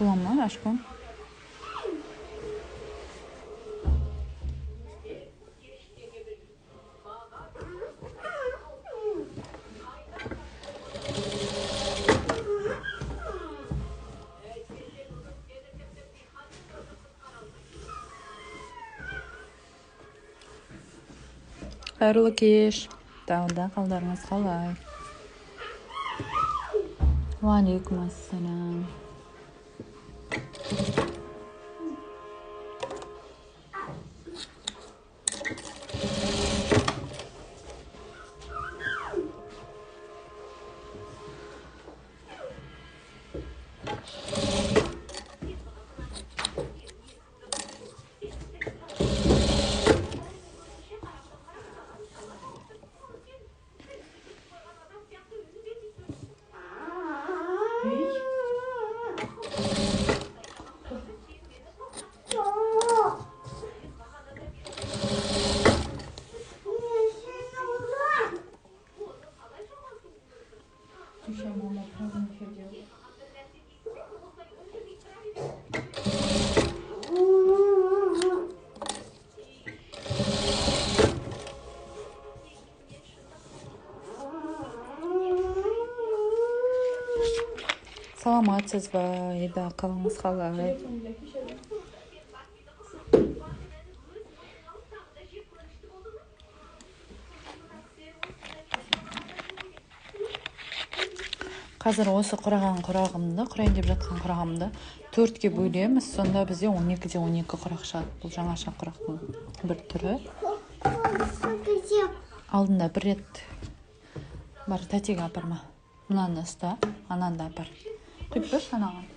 Шулама, Ашкон. Қайырлы кеш. Тағы да қалдарыңыз қалай? Уағалейкум ассалам. Саламатсыз ба, Еда, қалыңыз қалай? Қазір осы құраған құрағымды, құрайын деп жатқан құрағымды 4-ке бөлеміз. Сонда бізде 12-де 12 құрақ шығады. Бұл жаңаша құрақтың бір түрі. Алдында бір рет бар, тәтеге апарма. Мынаны ұста, ананы да апар. Құйып берші анаған.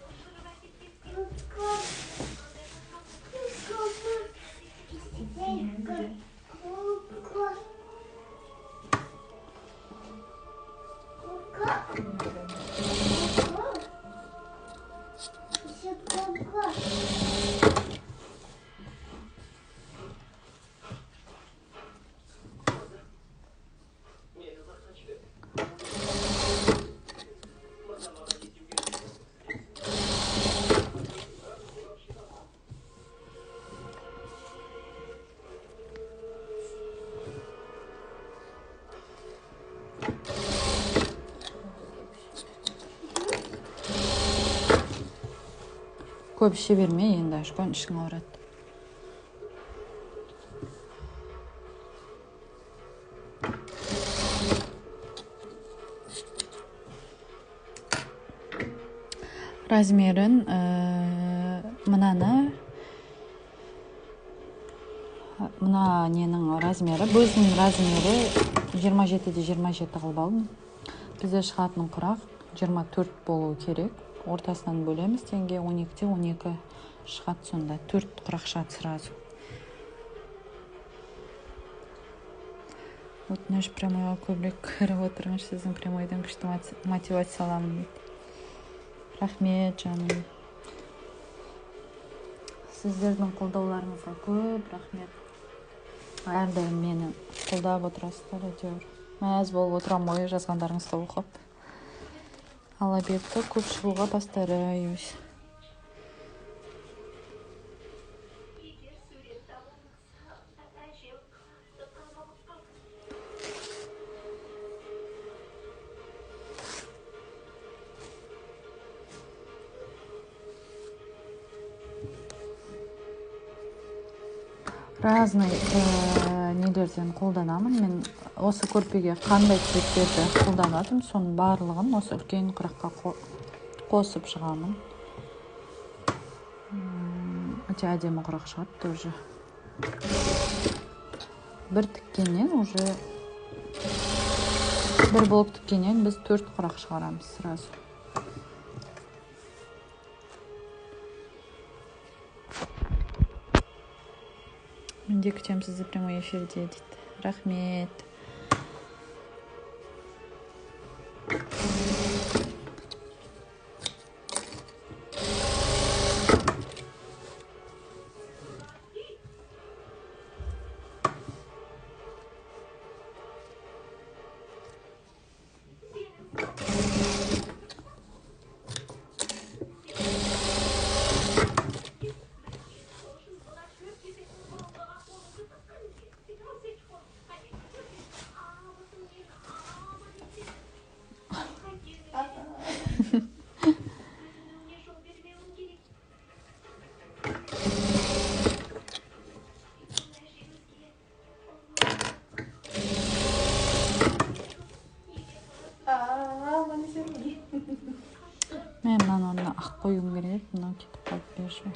Көп іше берме енді, Ашкон, ішің ауырады. Размерін мынаны, мына ненің размері, бөзінің размері 27-де 27 қылып алдым. Бізде шығатын құрақ 24 болу керек. Ортасынан бөлеміз теңге, 12-де 12 шығады сонда. 4 құрақ шығады сразу. Өтініш, прямойға көбірек кіріп отырыңызшы, сіздің прямойдан күшті мотивация аламын дейді. Рахмет, жаным. Сіздердің қолдауларыңызға көп рахмет. Әрдайым мені қолдап отырасыздар, әйтеуір. Мәз болып отырамын ғой жазғандарыңызды оқып. Алла берді, көп шығуға постараюсь. Разный нелерден қолданамын. Мен осы көрпеге қандай цветтерді қолданадым, соның барлығын осы үлкен құраққа қосып шығамын. Өте әдемі құрақ шығады тоже. Бір тіккеннен уже бір блок тіккеннен біз 4 құрақ шығарамыз сразу. Мен де күтемін сізді прямой эфирде дейді. Рахмет. Мынау кетіп қалды бежевый.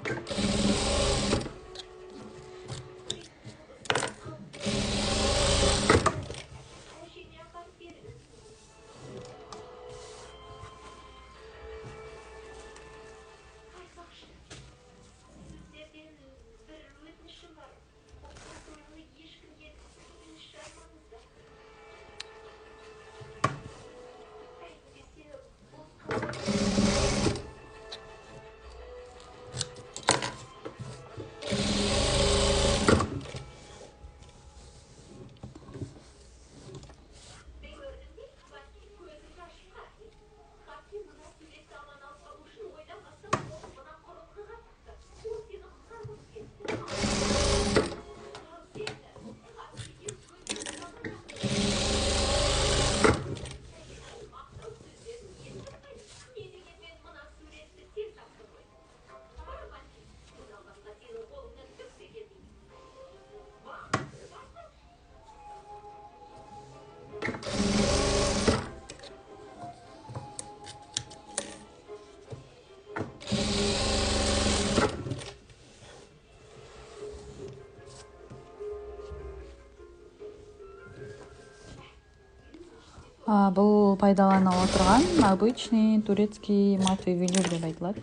Бұл пайдаланып отырған обычный турецкий матовый велюр деп айтылады.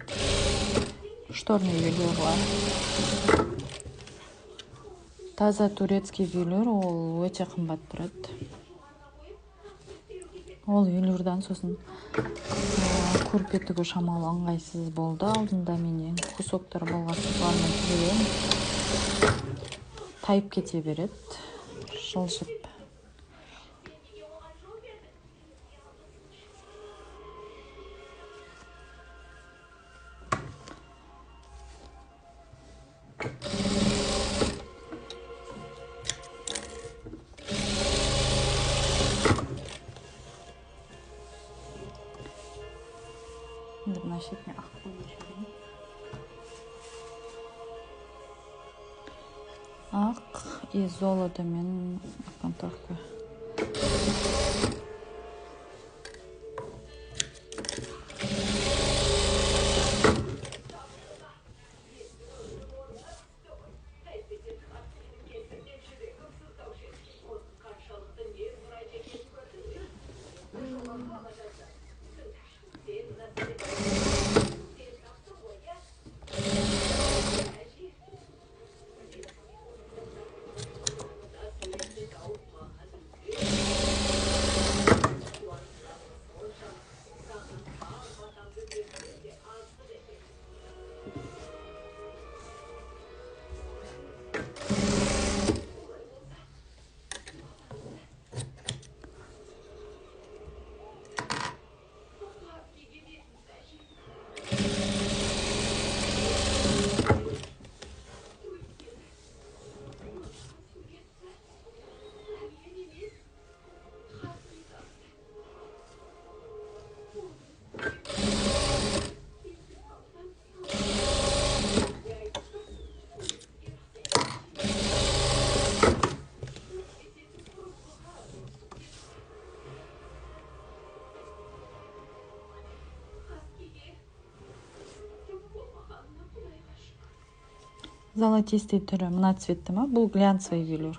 Шторный велюрлар. Таза турецкий велюр ол өте қымбат тұрады. Ол велюрдан сосын көрпе тігу шамалы ыңғайсыз болды. Алдында менен кусоктар болған, солармен тігемін. Тайып кете береді, жылжып. Енді мына шетіне ақ қойып жіберейін. Ақ и золотомен окантовка. Золотистый түрі мына цветті ма? Бұл глянцевый велюр.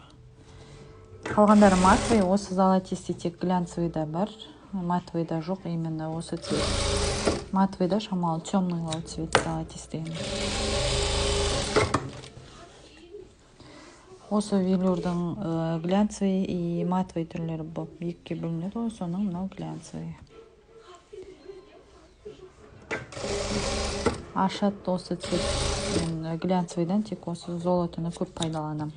Қалғандары матовый, осы золотистый тек глянцевый да бар, матовый да жоқ, именно осы цвет. Матовый да шамалы темный цвет золотистый. Осы велюрдің глянцевый и матовый түрлері болып екіге бөлінеді ғой, соның мынау глянцевый. Ашат осы цвет. Мен глянцевыйдан тек осы золотыны көп пайдаланамын.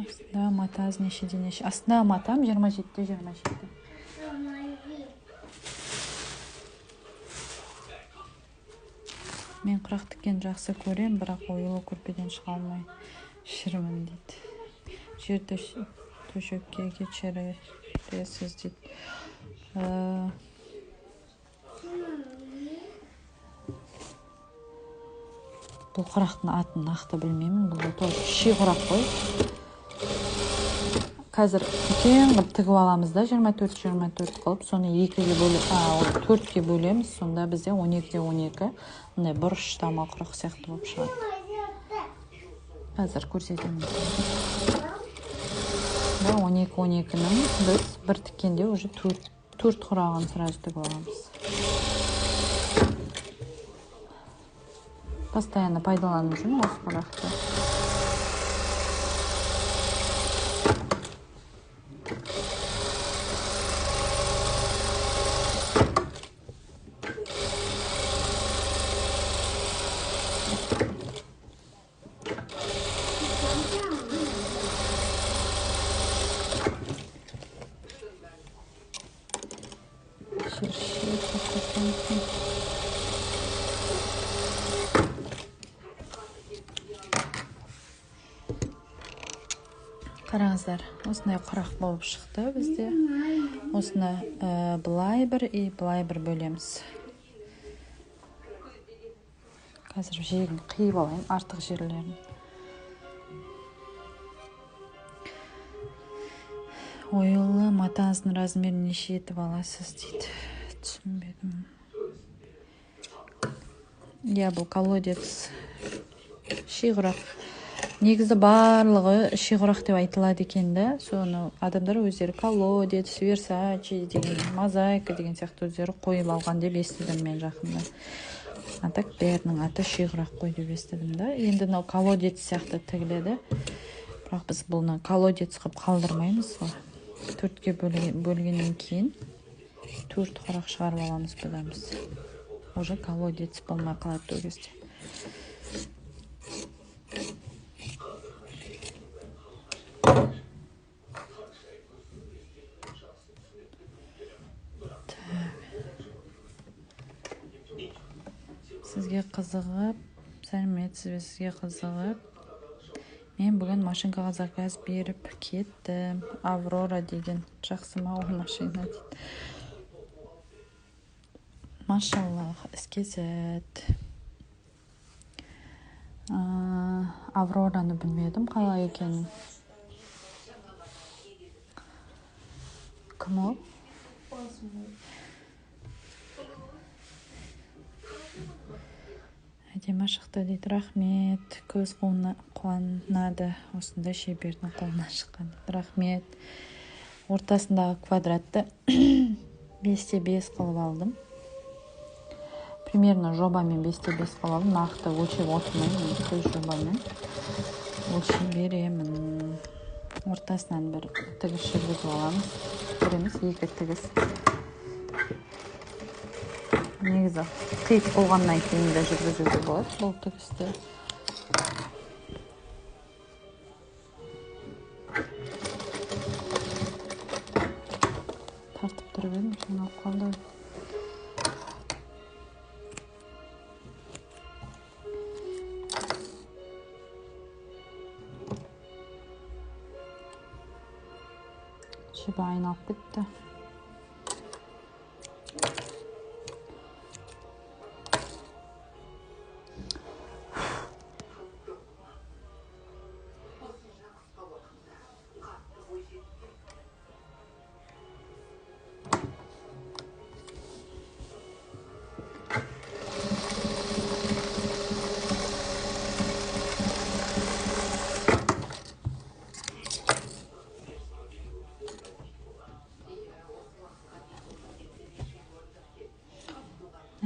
Астында мата нешеде неше? Астында матам 27-те 27. Мен құрақ тіккен жақсы көрем, бірақ оюлы көрпеден шыға алмай жүрмін дейді. Жер төшекке кешіресіз дейді. Бұл құрақтың атын нақты білмеймін. Бұл тоже ши құрақ қой. Қазір үлкен қылып тігіп аламыз да, 24-24 қылып, соны 2-ге бөліп, 4-ке бөлеміз, сонда бізде 12-де 12 мындай бұрыштама құрақ сияқты болып шығады. Қазір көрсетемін. 12-12-нің біз бір тіккенде уже 4 құрағын сразу тігіп аламыз. Постоянно пайдаланып жүрмін осы құрақты. Қараңыздар, осындай құрақ болып шықты бізде. Осыны былай бір и былай бір бөлеміз. Қазір жиегін қиып алайын, артық жерлерін. Оюлы матаңыздың размерін неше етіп аласыз дейді. Түсінбедім. Иә, бұл колодец ши құрақ. Негізі барлығы ши құрақ деп айтылады екен да. Соны адамдар өздері колодец, Версачи деген, мозаика деген сияқты өздері қойып алған деп естідім мен жақында. А так бәрінің аты ши құрақ қой деп естідім да. Енді мынау колодец сияқты тігіледі. Бірақ біз бұны колодец қылып қалдырмаймыз ғой. 4-ке бөлгеннен кейін 4 құрақ шығарып аламыз бұдан біз. Уже колодец болмай қалады ол кезде. Сізге қызығып, сәлеметсіз бе, сізге қызығып. Мен бүгін машинкаға заказ беріп кеттім. Аврора деген жақсы ма ол машина дейді. Машаллах, іске сәт. Аврораны білмедім қалай екенін. Кім ол? Әдемі шықты дейді, рахмет. Көз қуанады осындай шебердің қолынан шыққан. Рахмет. Ортасындағы квадратты 5-5 қылып алдым. Примерно жобамен 5-5 қылып алдым. Нақты өлшеп отырмаймын, көз жобамен өлшей беремін. Ортасынан бір тігіс жүргізіп аламыз. Бір емес, екі тігіс. Негізі қиып болғаннан кейін де жүргізуге болады бұл тігісті. Тартып тұрып едім, жиналып қалды. Жібі айналып кетті.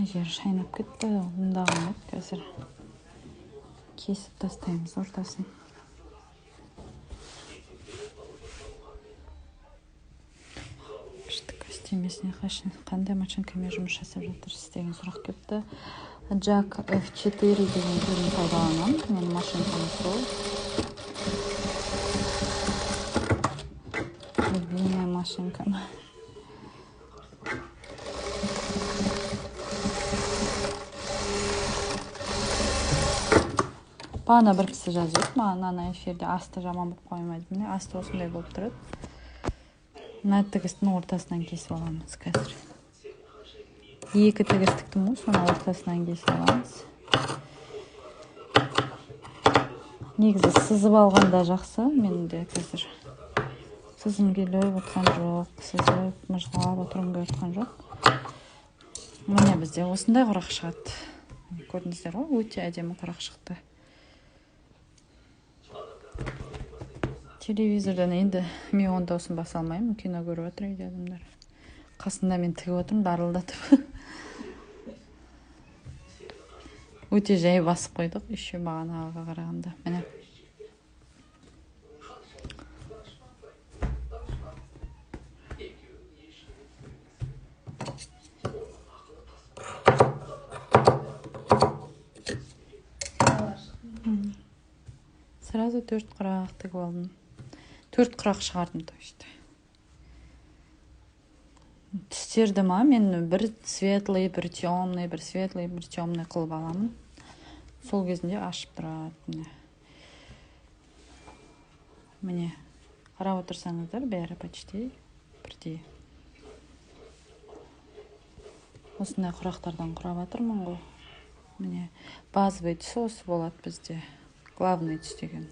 Жер шайнап кетті, ондаған қазір кесіп тастаймыз ортасын. Күшті костюмесіне қандай машинкамен жұмыс жасап жатырсыз деген сұрақ келіпті. Jack F4 деген түрін пайдаланамын. Менің машинкам сол. Любимая машинкам. Бағана бір кісі жазып еді маған ана эфирде асты жаман болып қоймайды. Міне асты осындай болып тұрады. Мына тігістің ортасынан кесіп аламыз қазір. Екі тігіс тіктім ғой, соның ортасынан кесіп аламыз. Негізі сызып алған да жақсы. Мен де қазір Сызғым келіп отқан жоқ, сызып, мыжғылап отырғым келіп отқан жоқ. Міне бізде осындай құрақ шығады. Көрдіңіздер ғой, өте әдемі құрақ шықты. Телевизордан енді мен оның дауысын баса алмаймын, кино көріп отыр үйде адамдар. Қасында мен тігіп отырмын, дарылдатып. Өте жай басып қойдық, еще бағанағыға қарағанда. Міне. Сразу 4 құрақ тігіп алдым. 4 құрақ шығардым, то есть. Түстерді ма, мен бір светлый, бір темный, бір светлый, бір темный қылып аламын. Сол кезінде ашып тұрады. Міне, қарап отырсаңыздар, бәрі почти бірдей. Осындай құрақтардан құрап жатырмын ғой. Міне, базовый түсі осы болады бізде. Главный түс деген.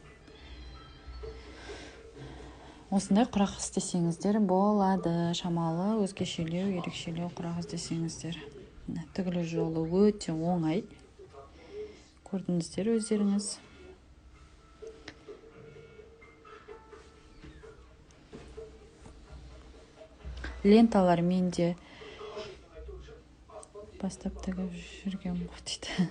Осындай құрақ істесеңіздер болады. Шамалы өзгешелеу, ерекшелеу құрақ істесеңіздер. Тігілу жолы өте оңай. Көрдіңіздер өздеріңіз. Ленталар менде бастап тігіп жүрген ғой дейді.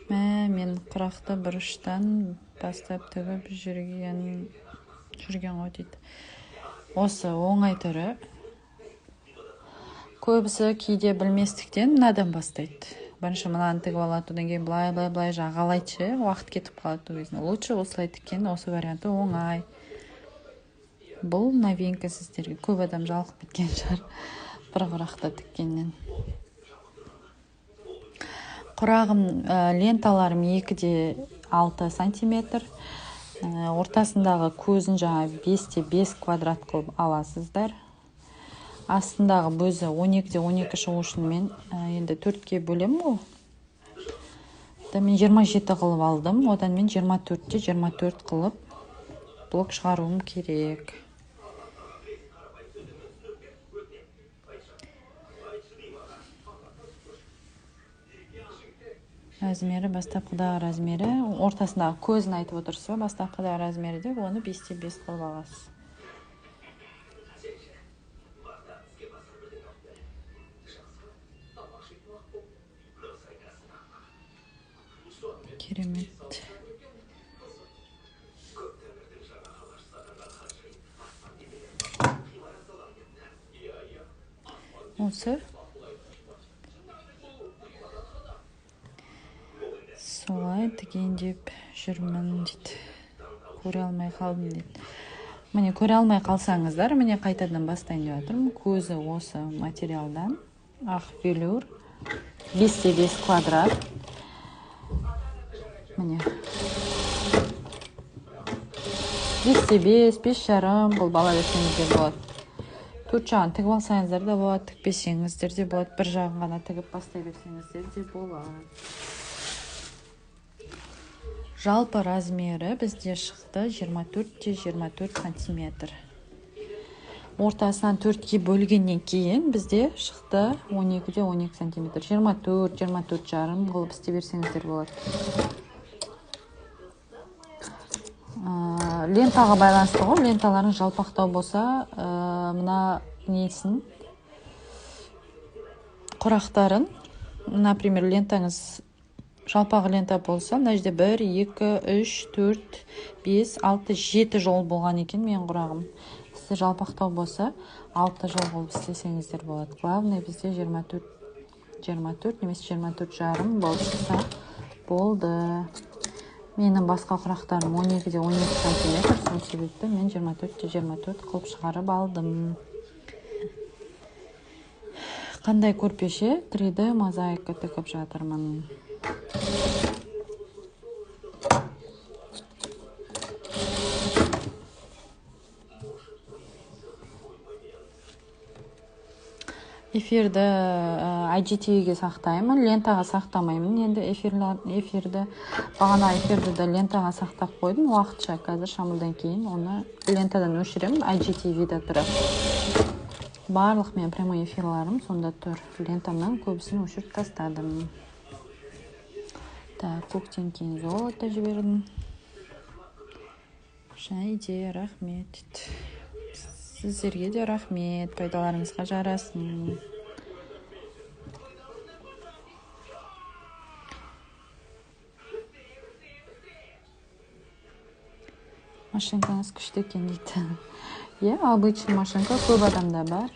Мен құрақты бұрыштан бастап тігіп жүрген ғой дейді. Осы оңай түрі. Көбісі кейде білместіктен мынадан бастайды. Бірінші мынаны тігіп алады, одан кейін былай-былай-былай жағалайды, уақыт кетіп қалады ол кезінде. Лучше осылай тіккен, осы варианты оңай. Бұл новинка сіздерге. Көп адам жалығып кеткен шығар бір құрақты тіккеннен. Құрағым, ленталарым 2,6 сантиметр. Ортасындағы көзін жаңа 5,5 квадрат қылып аласыздар. Астындағы бөзі 12,12 шығу үшін мен енді 4-ке бөлемін ғой. Мен 27 қылып алдым. Одан мен 24,24 қылып блок шығаруым керек. Размері, бастапқыдағы размері, ортасындағы көзін айтып отырсыз ба, бастапқыдағы размері деп, оны 5,5 қылып аласыз. Керемет. Осы. Солай тігейін деп жүрмін дейді. Көре алмай қалдым дейді. Міне, көре алмай қалсаңыздар, міне қайтадан бастайын деп жатырмын. Көзі осы материалдан, ақ велюр, 5,5 квадрат. Міне. 5,5, 5,5 бұл бала берсеңіздер болады. 4 жағын тігіп алсаңыздар да болады, тікпесеңіздер де болады, бір жағын ғана тігіп бастай берсеңіздер де болады. Жалпы размері бізде шықты 24,24 сантиметр. Ортасынан 4-ке бөлгеннен кейін бізде шықты 12,12 сантиметр. 24, 24,5 қылып істей берсеңіздер болады. Лентаға байланысты ғой, ленталарың жалпақтау болса, мына несін, құрақтарын, например, лентаңыз жалпақ лента болса, мына жерде 1, 2, 3, 4, 5, 6, 7 жол болған екен менің құрағым. Сізде жалпақтау болса, 6 жол болып істесеңіздер болады. Главное, бізде 24, 24 немесе 24,5 болып шықса болды. Менің басқа құрақтарым 12,12 сантиметр, сол себепті мен 24,24 қылып шығарып алдым. Қандай көрпеше? 3D мозаика тігіп жатырмын. Эфирді IGTV-ге сақтаймын, лентаға сақтамаймын. Енді эфирді, бағана эфирді де лентаға сақтап қойдым уақытша. Қазір шамылдан кейін оны лентадан өшіремін, IGTV-да тұрады. Барлық мен прямой эфирларым сонда тұр. Лентамнан көбісін өшіріп тастадым. Так, көктен кейін золото жібердім. Шайде, рахмет. Сіздерге де рахмет, пайдаларыңызға жарасын. Машинкаңыз күшті екен дейді. Иә, обычный машинка көп адамда бар.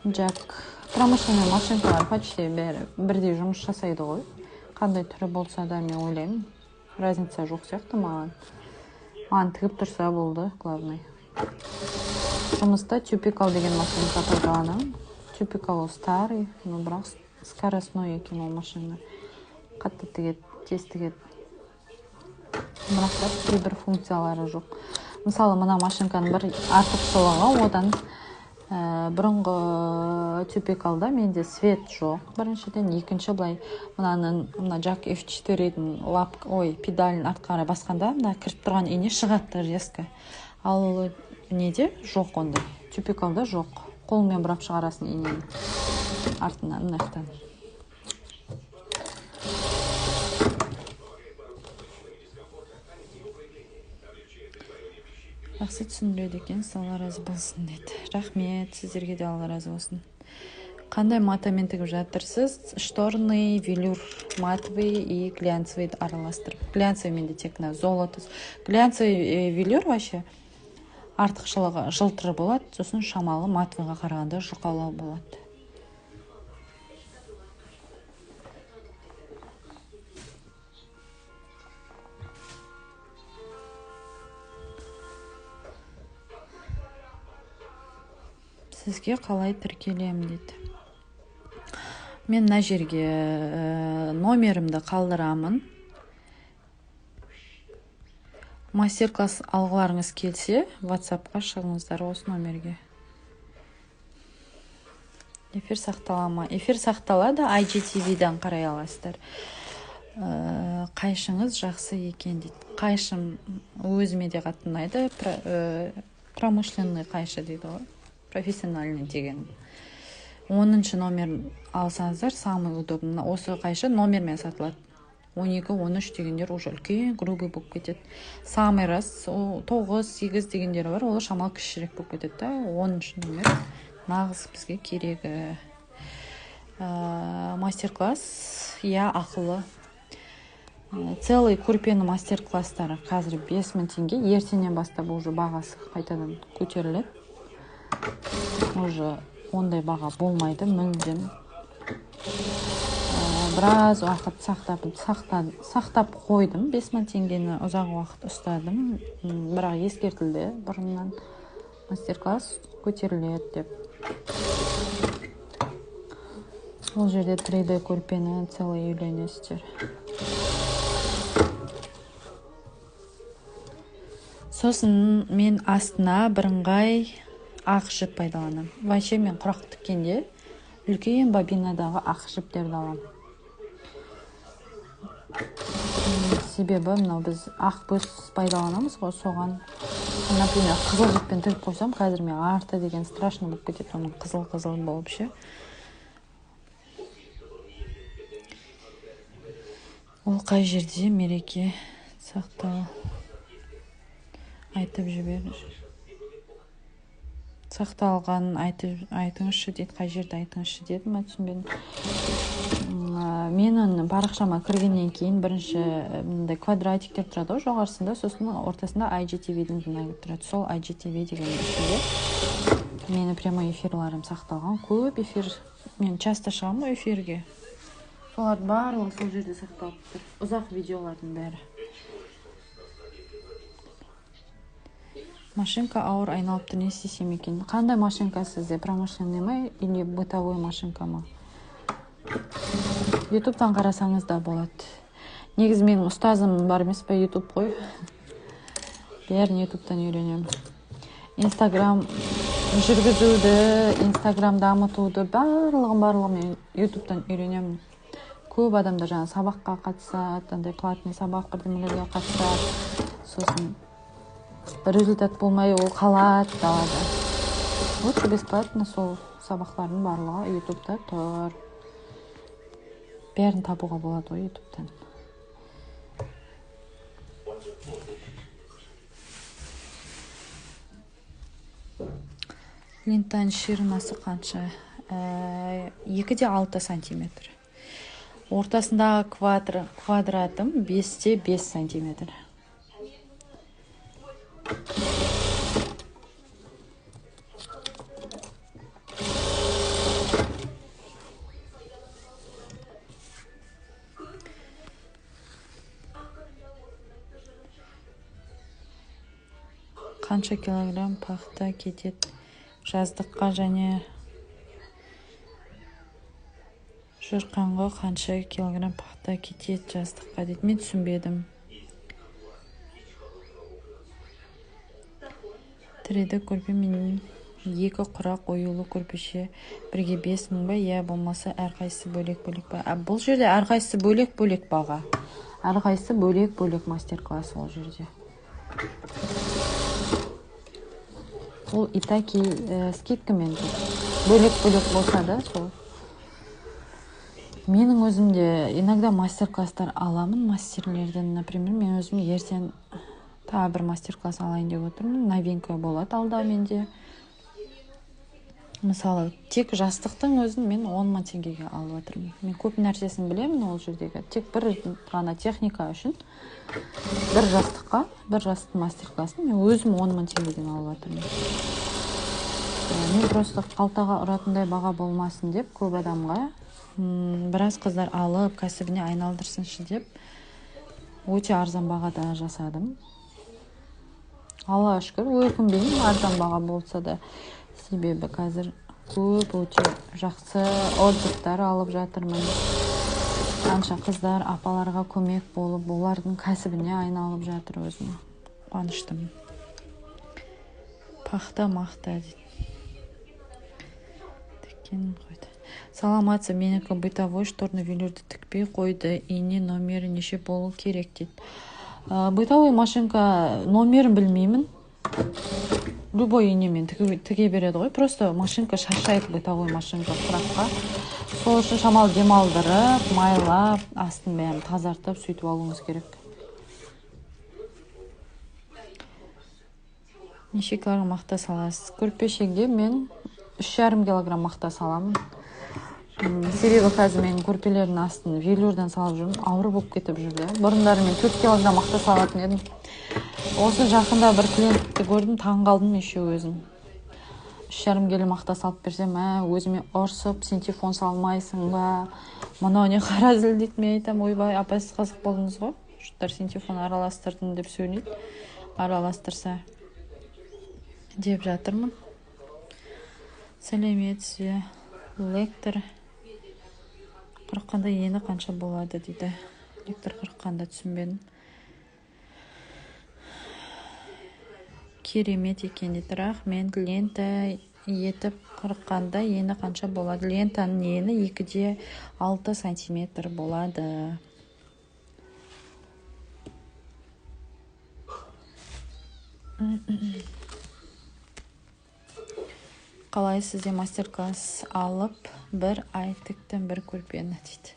Джак, промышленный машинкалар почти бәрі бірдей жұмыс жасайды ғой. Қандай түрі болса да мен ойлаймын, разница жоқ сияқты маған. Маған тігіп тұрса болды, главный. Жұмыста Тюпикал деген машинка пайдаланамын. Тюпикал ол старый, но бірақ скоростной екен ол машина. Қатты тігеді, тез тігеді. Бірақ та кейбір функциялары жоқ. Мысалы, мына машинканың бір артықшылығы одан бұрынғы Тюпикалда менде свет жоқ. Біріншіден, екінші былай мынаның мына Jack F4-дің лап, ой, педалін артқа қарай басқанда мына кіріп тұрған ине шығады резко. Ал неде жоқ ондай. Тюпикалда жоқ. Қолыңмен бұрап шығарасың инені артынан, мына жақтан. Жақсы түсіндіреді екен, алла разы болсын дейді. Рахмет, сіздерге де алла разы болсын. Қандай матамен тігіп жатырсыз? Шторный, велюр, матовый и глянцевый араластырып. Глянцевый менде тек мына золото. Глянцевый велюр вообще артықшылығы жылтыр болады, сосын шамалы матовыйға қарағанда жұқалау болады. Сізге қалай тіркелемін дейді. Мен мына жерге номерімді қалдырамын. Мастер-класс алғыларыңыз келсе, WhatsApp-қа шығыңыздар осы номерге. Эфир сақтала ма? Эфир сақталады, IGTV-дан қарай аласыздар. Қайшыңыз жақсы екен дейді. Қайшым өзіме де қатты ұнайды. Промышленный қайшы дейді ғой. Профессиональный деген. 10-шы номер алсаңыздар, самый удобный. Осы қайшы номермен сатылады. 12, 13 дегендер уже үлкен, грубый болып кетеді. Самый раз 9, 8 дегендер бар, ол шамалы кішірек болып кетеді да. 10-шы номер нағыз бізге керегі. Мастер-класс, иә, ақылы. Целый көрпені мастер-класстары қазір 5000 теңге. Ертеңнен бастап уже бағасы қайтадан көтеріледі. Уже ондай баға болмайды мүлдем. Біраз уақыт сақтап қойдым. 5000 теңгені ұзақ уақыт ұстадым. Бірақ ескертілді бұрыннан, мастер-класс көтеріледі деп. Ол жерде 3D көрпені целый үйленесіздер. Сосын мен астына бірыңғай ақ жіп пайдаланамын. Вообще мен құрақ тіккенде үлкен бобинадағы ақ жіптерді аламын. Себебі мынау біз ақ бөз пайдаланамыз ғой, соған, например, қызыл жіппен тігіп қойсам, қазір мен арты деген страшно болып кетеді, оның қызыл-қызыл болып ше. Ол қай жерде мереке сақтау айтып жібер. Сақталғанын айтыңызшы дейді, қай жерде айтыңызшы деді ма, түсінбедім. Менің парақшама кіргеннен кейін бірінші мындай квадратиктер тұрады ғой жоғарысында, сосын ортасында IGTV-дің знагы тұрады. Сол IGTV деген ішінде менің прямой эфирларым сақталған. Көп эфир, мен часто шығамын ғой эфирге. Солардың барлығы сол жерде сақталып тұр. Ұзақ видеолардың бәрі. Машинка ауыр айналып тұр, не істесем екен? Қандай машинка сізде? Промышленный ма или бытовой машинка ма? Ютубтан қарасаңыз да болады. Негізі менің ұстазым бар емес пе, Ютуб қой. Бәрін Ютубтан үйренемін. Инстаграм жүргізуді, Инстаграм дамытуды, барлығын мен Ютубтан үйренемін. Көп адамдар жаңа сабаққа қатысады, андай платный сабақ бірдемелерге қатысады, сосын результат болмай ол қалады далада. Лучше бесплатно сол сабақтардың барлығы Ютубта тұр. Бәрін табуға болады ғой Ютубтан. Лентаның ширинасы қанша? 2,6 сантиметр. Ортасындағы квадратым 5,5 сантиметр. Қанша килограмм пахта кетеді жаздыққа және жұрқанға қанша килограмм пахта кетеді жаздыққа дейді. Мен түсінбедім. 3D көрпе мен 2 құрақ оюлы көрпеше бірге 5000 ба, я болмаса әрқайсысы бөлек-бөлек ба? Бұл жерде әрқайсысы бөлек-бөлек баға. Әрқайсысы бөлек-бөлек мастер-класс ол жерде. Ол и так и скидкамен бөлек-бөлек болса да сол. Менің өзімде иногда мастер-класстар аламын мастерлерден. Например, мен өзім ертең тағы бір мастер-класс алайын деп отырмын. Новинка болады алда менде. Мысалы, тек жастықтың өзін мен 10 мың теңгеге алып отырмын. Мен көп нәрсесін білемін ол жердегі. Тек бір ғана техника үшін бір жастыққа, бір жастықтың мастер-классын мен өзім 10 мың теңгеден алып отырмын. Мен просто қалтаға ұратындай баға болмасын деп көп адамға біраз қыздар алып кәсібіне айналдырсыншы деп өте арзан бағада жасадым. Аллаға шүкір, өкінбеймін арзан баға болса да. Себебі қазір көп өте жақсы отзывтар алып жатырмын. Қанша қыздар апаларға көмек болып, олардың кәсібіне айналып жатыр, өзім қуаныштымын. Пахта мақта дейді. Тіккен қойды. Саламатсыз, менікі бытовой шторны велюрді тікпей қойды. Ине номері неше болу керек дейді. Бытовой машинка номерін білмеймін. Любой инемен тіге береді ғой. Просто машинка шаршайды, бытовой машинка құраққа. Сол үшін шамалы демалдырып, майлап, астын бәрін тазартып, сөйтіп алуыңыз керек. Неше килограмм мақта саласыз? Көрпешеге мен 3,5 килограмм мақта саламын. Себебі қазір мен көрпелердің астын велюрдан салып жүрмін, ауыр болып кетіп жүр да. Бұрындары мен 4 килограмм мақта салатын едім. Осы жақында бір клиентті көрдім, таң қалдым еще өзім. 3,5 келі мақта салып берсем, өзіме ұрсып, синтефон салмайсың ба? Мынау не қаразіл дейді, мен айтамын, ойбай, апай, сіз қызық болдыңыз ғой. Жұрттар синтефон араластырдым деп сөйлейді. Араластырса деп жатырмын. Сәлеметсіз бе? Лектор қырыққанда ені қанша болады дейді. Лектор қырыққанда түсінбедім. Керемет екен дейді. Рахмет. Лента етіп қырыққанда ені қанша болады? Лентаның ені 2,6 сантиметр болады. Қалай сізде мастер-класс алып бір ай тіктім бір көрпені дейді.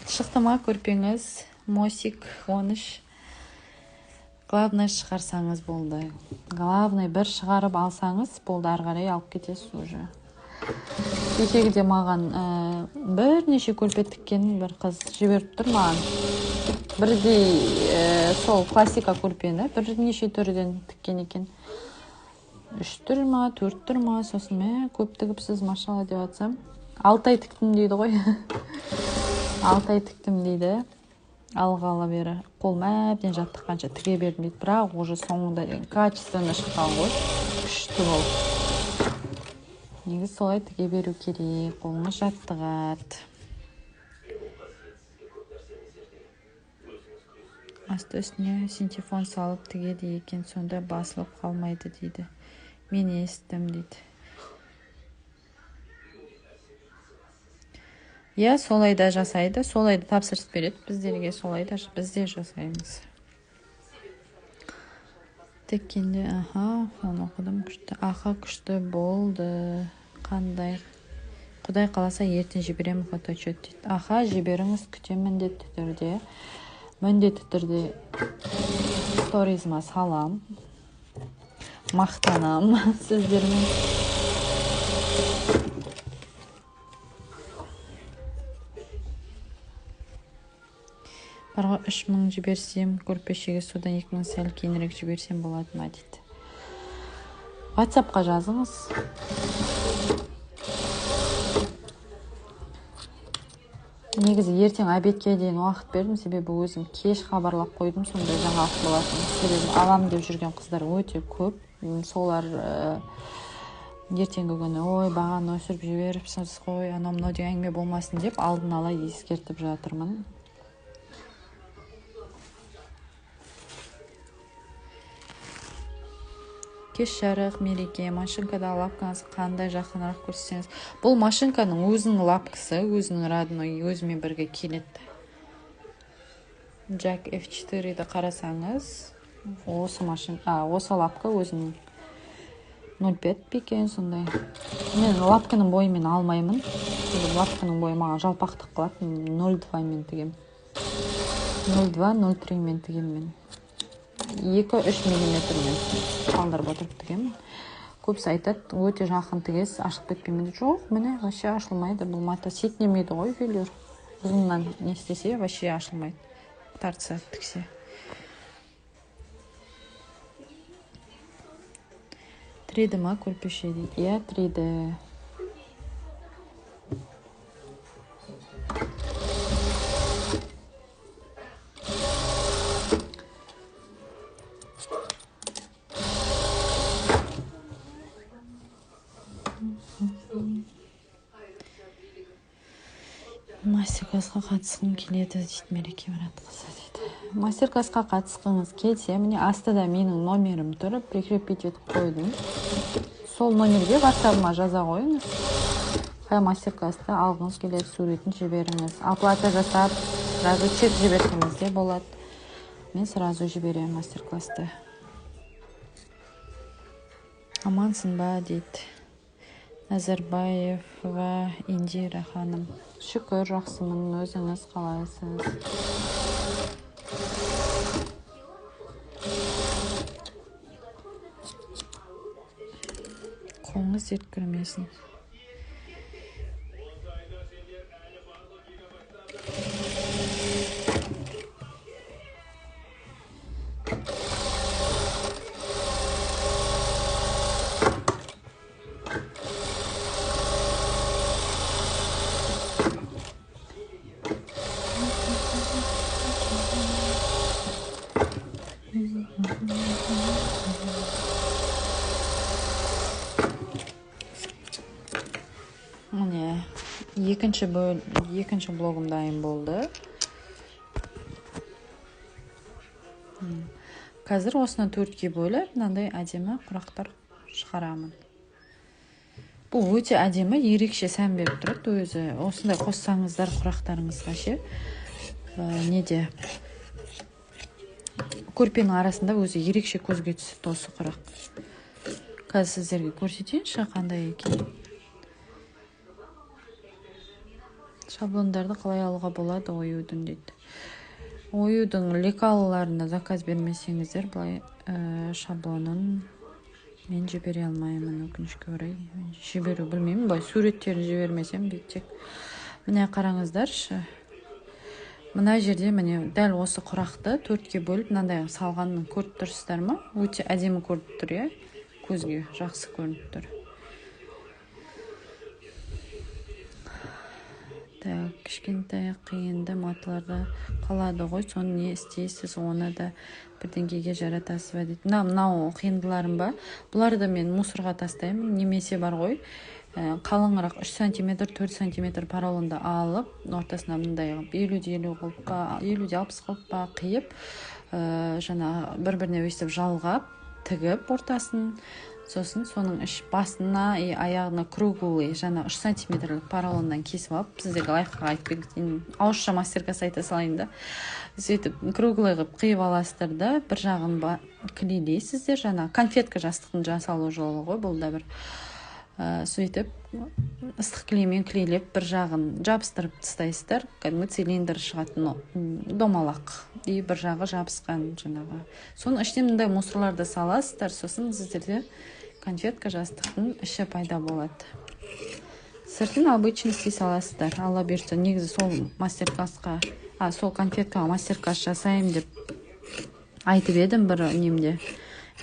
Шықты ма көрпеңіз? Мосик 13. Главное шығарсаңыз болды. Главное бір шығарып алсаңыз болды, ары қарай алып кетесіз уже. Кешегіде маған бірнеше көрпе тіккен бір қыз жіберіп тұр маған. Бірдей сол классика көрпені бірнеше түрден тіккен екен. 3 түр ма, 4 түр ма, сосын мә, көп тігіпсіз, машалла деп атсам. 6 ай тіктім дейді ғой. 6 ай тіктім дейді. Алғалы бері қолым әбден жаттыққанша тіге бердім дейді. Бірақ уже соңында деген качественно шыққан ғой. Күшті болып. Негізі солай тіге беру керек, қолыңыз жаттығады. Асты үстіне синтефон салып тігеді екен, сонда басылып қалмайды дейді. Мен естідім дейді. Иә, солай да жасайды, солай да тапсырыс береді біздерге, солай да біз де жасаймыз. Тіккенде, аха, оны оқыдым, күшті. Аха, күшті болды. Қандай? Құдай қаласа ертең жіберемін фотоотчет дейді. Аха, жіберіңіз, күтемін міндетті түрде. Міндетті түрде сторизыма салам. Мақтанам сіздермен. Барға 3000 жіберсем, көрпешеге содан 2000 сәл кейінірек жіберсем болады ма дейді. WhatsAppқа жазыңыз. Негізі ертең обедке дейін уақыт бердім, себебі өзім кеш хабарлап қойдым, сондай жаңалық болатын. Себебі алам деп жүрген қыздар өте көп. Солар ертеңгі күні ой бағаны өсіріп жіберіпсіз ғой, анау мынау деген әңгіме болмасын деп алдын ала ескертіп жатырмын. Кеш жарық, Мереке, машинкада лапкаңыз қандай, жақынырақ көрсетсеңіз. Бұл машинканың өзінің лапкасы, өзінің родной, өзімен бірге келеді. Jack F4-ді қарасаңыз, осы осы лапка өзінің 0,5 екен сондай. Мен лапканың бойымен алмаймын. Лапканың бойы маған жалпақтық қылады. 0,2 мен тігемін. 0,2, 0,3 мен тігемін мен. 2-3 миллиметрмен қалдырып отырып тігемін. Көбісі айтады, өте жақын тігесіз, ашылып кетпеймін. Жоқ, міне вообще ашылмайды. Бұл мата сетінемейді ғой, велюр. Ұзыннан не істесе, вообще ашылмайды. Тартса, тіксе. 3D ма көрпеше дейді. Иә, 3D. Мастер-классқа қатысқым келеді дейді Мереке Мұратқызы дейді. Мастер-классқа қатысқыңыз келсе, міне астыда менің номерім тұр, прикрепить етіп қойдым. Сол номерге WhatsApp-ыма жаза қойыңыз. Қай мастер-классты алғыңыз келеді, суретін жіберіңіз. Оплата жасап, сразу чек жіберсеңіз де болады. Мен сразу жіберемін мастер-классты. Амансың ба дейді. Назарбаева Индира ханым. Шүкір, жақсымын, өзіңіз қалайсыз? Қолыңыз дерт көрмесін. Міне, екінші блогым дайын болды. Қазір осыны 4-ке бөліп, мынандай әдемі құрақтар шығарамын. Бұл өте әдемі, ерекше сән беріп тұрады өзі. Осындай қоссаңыздар құрақтарыңызға ше, неде көрпенің арасында өзі ерекше көзге түседі осы құрақ. Қазір сіздерге көрсетейінші қандай екен. Шаблондарды қалай алуға болады оюдың дейді. Оюдың лекалаларына заказ бермесеңіздер, былай шаблонын мен жібере алмаймын, өкінішке орай. Жіберу білмеймін, былай суреттерін жібермесем тек. Міне қараңыздаршы. Мына жерде міне дәл осы құрақты 4-ке бөліп мынандай салғанын көріп тұрсыздар ма? Өте әдемі көрініп тұр, иә? Көзге жақсы көрініп тұр. Так, кішкентай қиынды маталарда қалады ғой, соны не істейсіз, оны да бірдеңкеге жаратасыз ба дейді. Мынау қиындыларым ба? Бұларды мен мусорға тастаймын, немесе бар ғой, қалыңырақ 3 сантиметр, 4 сантиметр поролонды алып, ортасына мындай қылып, 50-50 қылып па, 50-60 қылып па қиып, жаңа бір-біріне өйстіп жалғап, тігіп ортасын, Сосын соның іш басына и аяғына круглый жаңа 3 сантиметрлік поролоннан кесіп алып, сіздерге лайфхак айтып кетейін, ауызша мастер-класс айта салайын да. Сөйтіп круглый қылып қиып аласыздар да, бір жағын клейлейсіздер, жаңа конфетка жастықтың жасалу жолы ғой бұл да бір. Сөйтіп ыстық клеймен клейлеп бір жағын жабыстырып тастайсыздар, кәдімгі цилиндр шығатын домалақ, и бір жағы жабысқан жаңағы. Соның ішіне мындай мусорларды саласыздар, сосын сіздерде конфетка жастықтың іші пайда болады. Сыртын обычно істей саласыздар. Алла бұйыртса, негізі сол мастер-классқа, сол конфеткаға мастер-класс жасаймын деп айтып едім бір немде,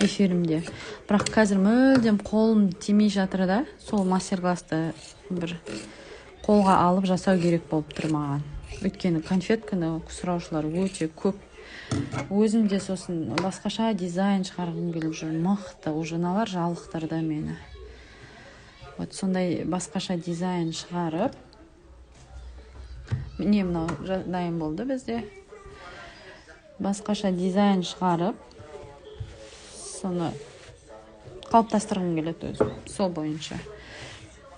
эфирімде. Бірақ қазір мүлдем қолым тимей жатыр да, сол мастер-классты бір қолға алып жасау керек болып тұр маған. Өйткені конфетканы сұраушылар өте көп. Өзім де сосын басқаша дизайн шығарғым келіп жүр, мықты, уже мыналар жалықтырды мені. Вот сондай басқаша дизайн шығарып, міне мынау дайын болды бізде. Басқаша дизайн шығарып, соны қалыптастырғым келеді өзім, сол бойынша.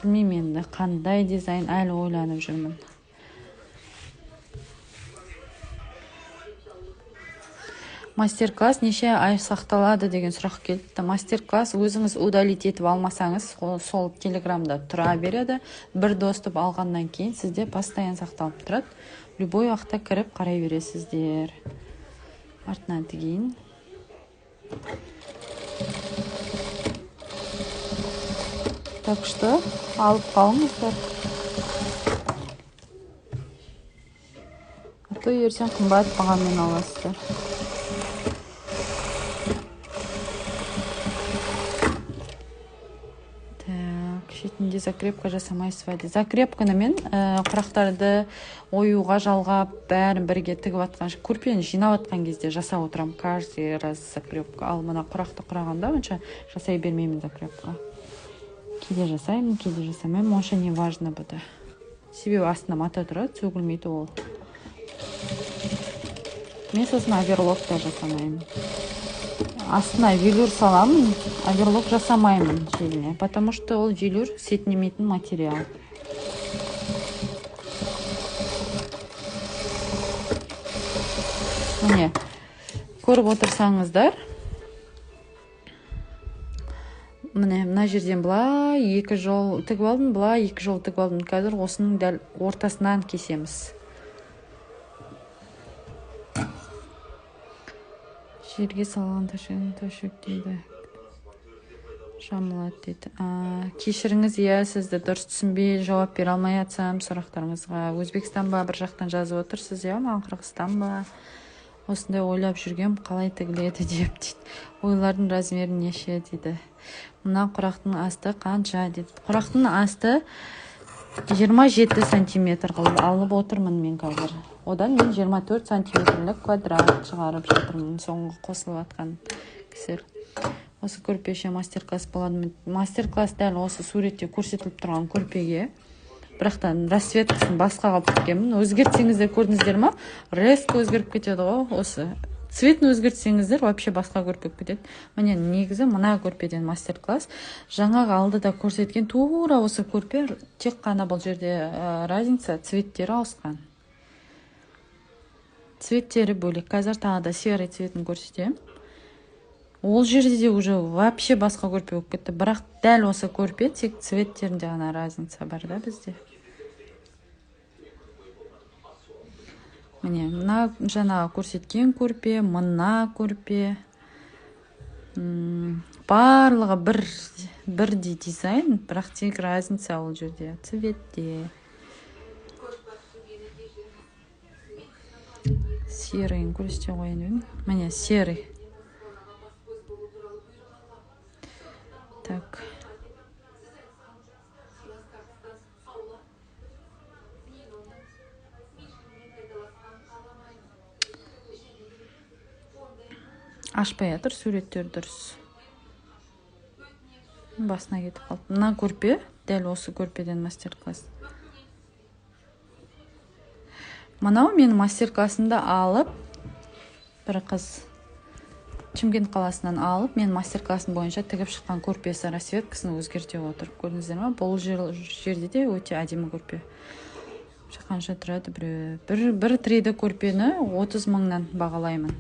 Білмеймін енді қандай дизайн, әлі ойланып жүрмін. Мастер-класс неше ай сақталады деген сұрақ келді. Мастер-класс өзіңіз удалить етіп алмасаңыз, сол телеграмда тұра береді. Бір доступ алғаннан кейін сізде постоянно сақталып тұрады. Любой уақытта кіріп қарай бересіздер. Артынан тігейін. Так что алып қалыңыздар. А то ертең қымбат бағамен аласыздар. Так, шетінде закрепка жасамайсыз ба? Закрепканы мен құрақтарды оюға жалғап, бәрін бірге тігіп атқан, көрпені жинап атқан кезде жасап отырамын каждый раз закрепка. Ал мына құрақты құрағанда онша жасай бермеймін закрепка. Кейде жасаймын, кейде жасамаймын, онша не важно бұда. Себебі астына мата тұрады, сөгілмейді ол. Мен сосын оверлок та жасамаймын. Астына велюр саламын, оверлок жасамаймын желіне, потому что ол велюр сетінемейтін материал. Міне, көріп отырсаңыздар, міне мына жерден былай екі жол тігіп алдым, былай екі жол тігіп алдым. Қазір осының дәл ортасынан кесеміз. Жерге салған төшек дейді. Жамылады дейді. Кешіріңіз, иә, сізді дұрыс түсінбей жауап бере алмай атсам сұрақтарыңызға. Өзбекстан ба, бір жақтан жазып отырсыз, иә, маған Қырғызстан ба? Осындай ойлап жүргем, қалай тігіледі деп дейді. Ойлардың размері неше дейді. Мына құрақтың асты қанша дейді. Құрақтың асты 27 сантиметр қылып алып отырмын мен қазір. Одан мен 24 сантиметрлік квадрат шығарып жатырмын, соңғы қосылып атқан кісілер. Осы көрпеше мастер-класс болады. Мастер-класс дәл осы суретте көрсетіліп тұрған көрпеге. Бірақ та расцветкасын басқа қылып тіккенмін. Өзгертсеңіздер, көрдіңіздер ма? Резко өзгеріп кетеді ғой осы. Цветін өзгертсеңіздер, вообще басқа көрпе болып кетеді. Міне негізі мына көрпеден мастер-класс. Жаңағы алдыда көрсеткен тура осы көрпе, тек қана бұл жерде разница, цветтері ауысқан. Цветтері бөлек. Қазір тағы да серый цветін көрсетемін. Ол жерде де уже вообще басқа көрпе болып кетті. Бірақ дәл осы көрпе, тек цветтерінде ғана разница бар да бізде. Міне, мына жаңағы көрсеткен көрпе, мына көрпе. Барлығы бірдей дизайн, бірақ тек разница ол жерде, цветте. Серыйын көрсете қояйын. Міне, серый. Так. Ашпай жатыр суреттер дұрыс. Басына кетіп қалды. Мына көрпе, дәл осы көрпеден мастер-класс. Мынау менің мастер-классымды алып бір қыз Шымкент қаласынан алып, мен мастер-классым бойынша тігіп шыққан көрпесі, расцветкасын өзгерте отырып, көрдіңіздер ма? Бұл жерде де өте әдемі көрпе. Қанша тұрады біреуі? Бір 3D көрпені 30 мыңнан бағалаймын.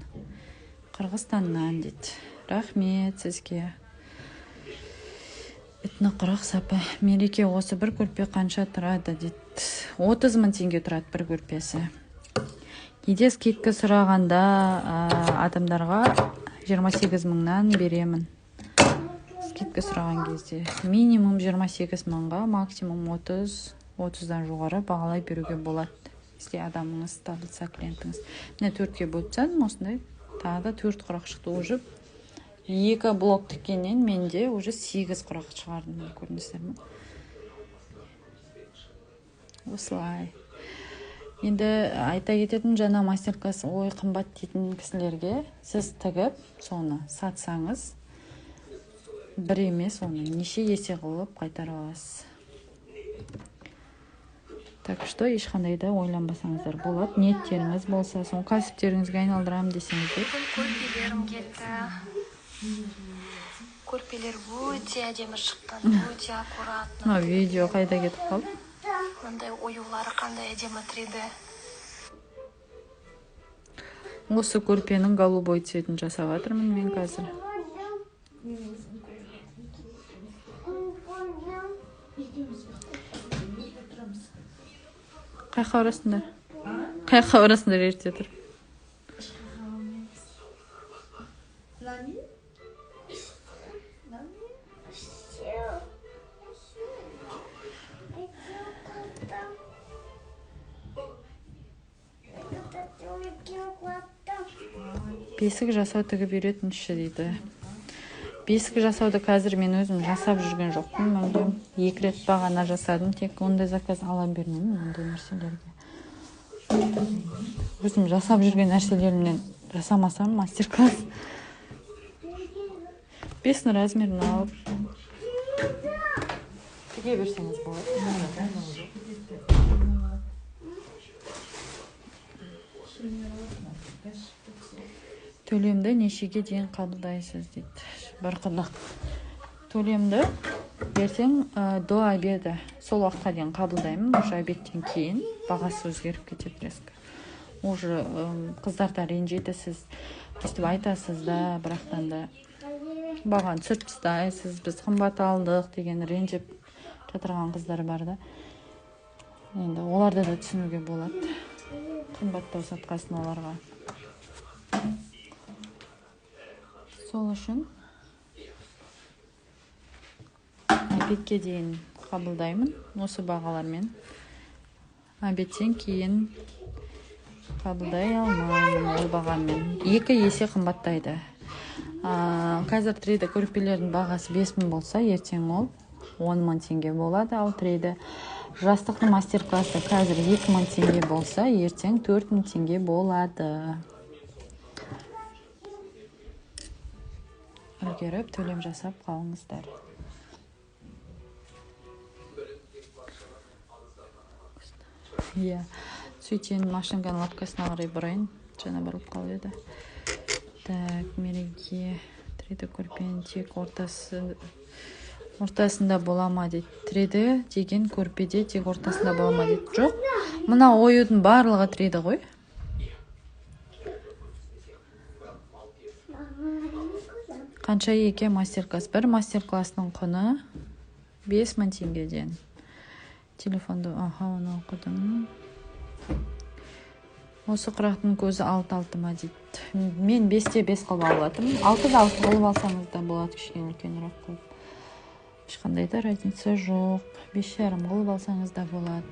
Қырғызстаннан дейді. Рахмет сізге. Этноқұрақ сапа. Мереке, осы бір көрпе қанша тұрады дейді. 30 мың теңге тұрады бір көрпесі. Кейде скидка сұрағанда адамдарға 28 мыңнан беремін. Скидка сұраған кезде минимум 28 мыңға, максимум 30, 30-дан жоғары бағалай беруге болады. Если адамыңыз табылса, клиентіңіз. Міне 4-ке бөліп тастадым, осындай. Тағы да 4 құрақ шықты. Уже 2 блок тіккеннен менде уже 8 құрақ шығардым, міне көрдіңіздер ме? Осылай. Енді айта кететін жаңа мастер-класс ой қымбат дейтін кісілерге сіз тігіп соны сатсаңыз бір емес оны неше есе қылып қайтарып аласыз. Так что ешқандай да ойланбасаңыздар болады. Ниеттеріңіз болса, соны кәсіптеріңізге айналдырамын десеңіздер. Бүгін көрпелерім келді. Көрпелер өте әдемі шыққан, өте аккуратно. Мына видео қайда кетіп қалды? Мындай оюлары қандай әдемі 3D. Осы көрпенің голубой цветін жасап жатырмын мен қазір. Қайқа барасыңдар? Қайқа барасыңдар ерте тұрып? Бесік жасау тігіп үйретіңізші дейді. Бесік жасауды қазір мен өзім жасап жүрген жоқпын мүлдем. 2 рет бағана жасадым, тек ондай заказ ала бермеймін ондай нәрселерге. Өзім жасап жүрген нәрселерімнен жасамасам мастер-класс. Бесінің размерін алып тіге берсеңіз болады. Төлемді нешеге дейін қабылдайсыз дейді. Бір құдық. Төлемді ертең до обеда сол уақытқа дейін қабылдаймын. Уже обедтен кейін бағасы өзгеріп кетеді резко. Уже қыздар да ренжиді, сіз өстіп айтасыз да, бірақтан да бағаны түсіріп тастайсыз, біз қымбат алдық деген ренжіп жатырған қыздар бар да. Енді оларды да түсінуге болады. Қымбаттау сатқасын оларға. Сол үшін обедке дейін қабылдаймын осы бағалармен. Обедтен кейін қабылдай алмаймын ол бағамен. 2 есе қымбаттайды. Қазір 3D көрпелердің бағасы 5000 болса, ертең ол 10 мың теңге болады. Ал 3D жастықтың мастер-классы қазір 2000 теңге болса, ертең 4000 теңге болады. Үлгеріп төлем жасап қалыңыздар. Иә, сөйтейін, машинканың лапкасына қарай бұрайын. Жаңа бұрылып қалып еді. Так, Мереке 3D көрпенің тек ортасында бола ма дейді. 3D деген көрпеде тек ортасында бола ма дейді. Жоқ, мына оюдың барлығы 3D ғой. Қанша екен мастер-класс? Бір мастер-класстың құны 5000 теңгеден. Телефонды, аха, оны оқыдым. Осы құрақтың көзі 6-6 ма дейді. Мен 5-те 5 қылып алатым. 6-да 6 қылып алсаңыз да болады, кішкене үлкенірек қылып. Ешқандай да разница жоқ. 5,5 қылып алсаңыз да болады.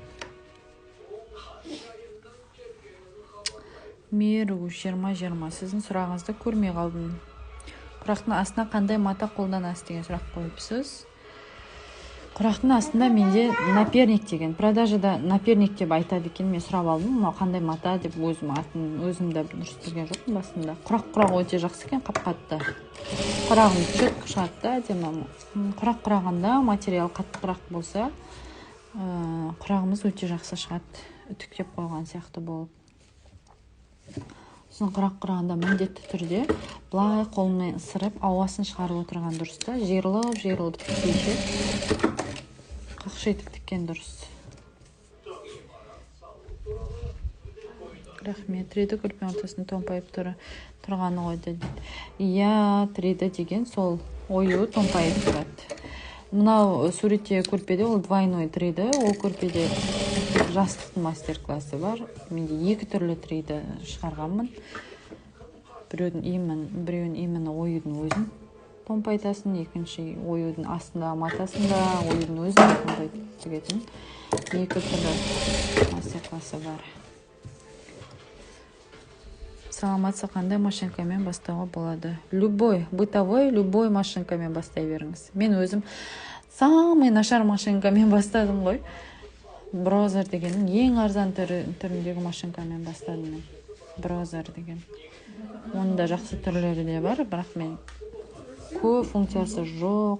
Меру 20-20. Сіздің сұрағыңызды көрмей қалдым. Құрақтың астына қандай мата қолданасыз деген сұрақ қойыпсыз. Құрақтың астында менде наперник деген, продажада наперник деп айтады екен, мен сұрап алдым, мынау қандай мата деп өзім атын өзім де дұрыс білген жоқпын басында. Құрақ өте жақсы екен, қап-қатты. Құрағым четко шығады да, әдемі. Құрақ құрағанда материал қаттырақ болса, құрағымыз өте жақсы шығады, үтіктеп қойған сияқты болып. Сосын құрақ құрағанда міндетті түрде былай қолмен ысырып, ауасын шығарып отырған дұрыс та. Жиырылып, жиырылып тікпейше, қақшитып тіккен дұрыс. Рахмет. 3D көрпенің ортасында томпайып тұрғаны ғой дейді. Иә, 3D деген сол ою томпайып тұрады. Мынау суретте көрпеде ол двойной 3D, ол көрпеде жастықтың мастер-классы бар. Менде екі түрлі 3D шығарғанмын. Біреуін именно оюдың өзін томпайтасын, екінші оюдың астында матасында оюдың өзін томпайтып тігетін. Екі түрлі мастер-классы бар. Саламатсыз, қандай машинкамен бастауға болады? Любой, бытовой, любой машинкамен бастай беріңіз. Мен өзім самый нашар машинкамен бастадым ғой. Брозер дегеннің ең арзан түріндегі машинкамен бастадым мен. Брозер деген. Оның да жақсы түрлері де бар, бірақ мен көп функциясы жоқ,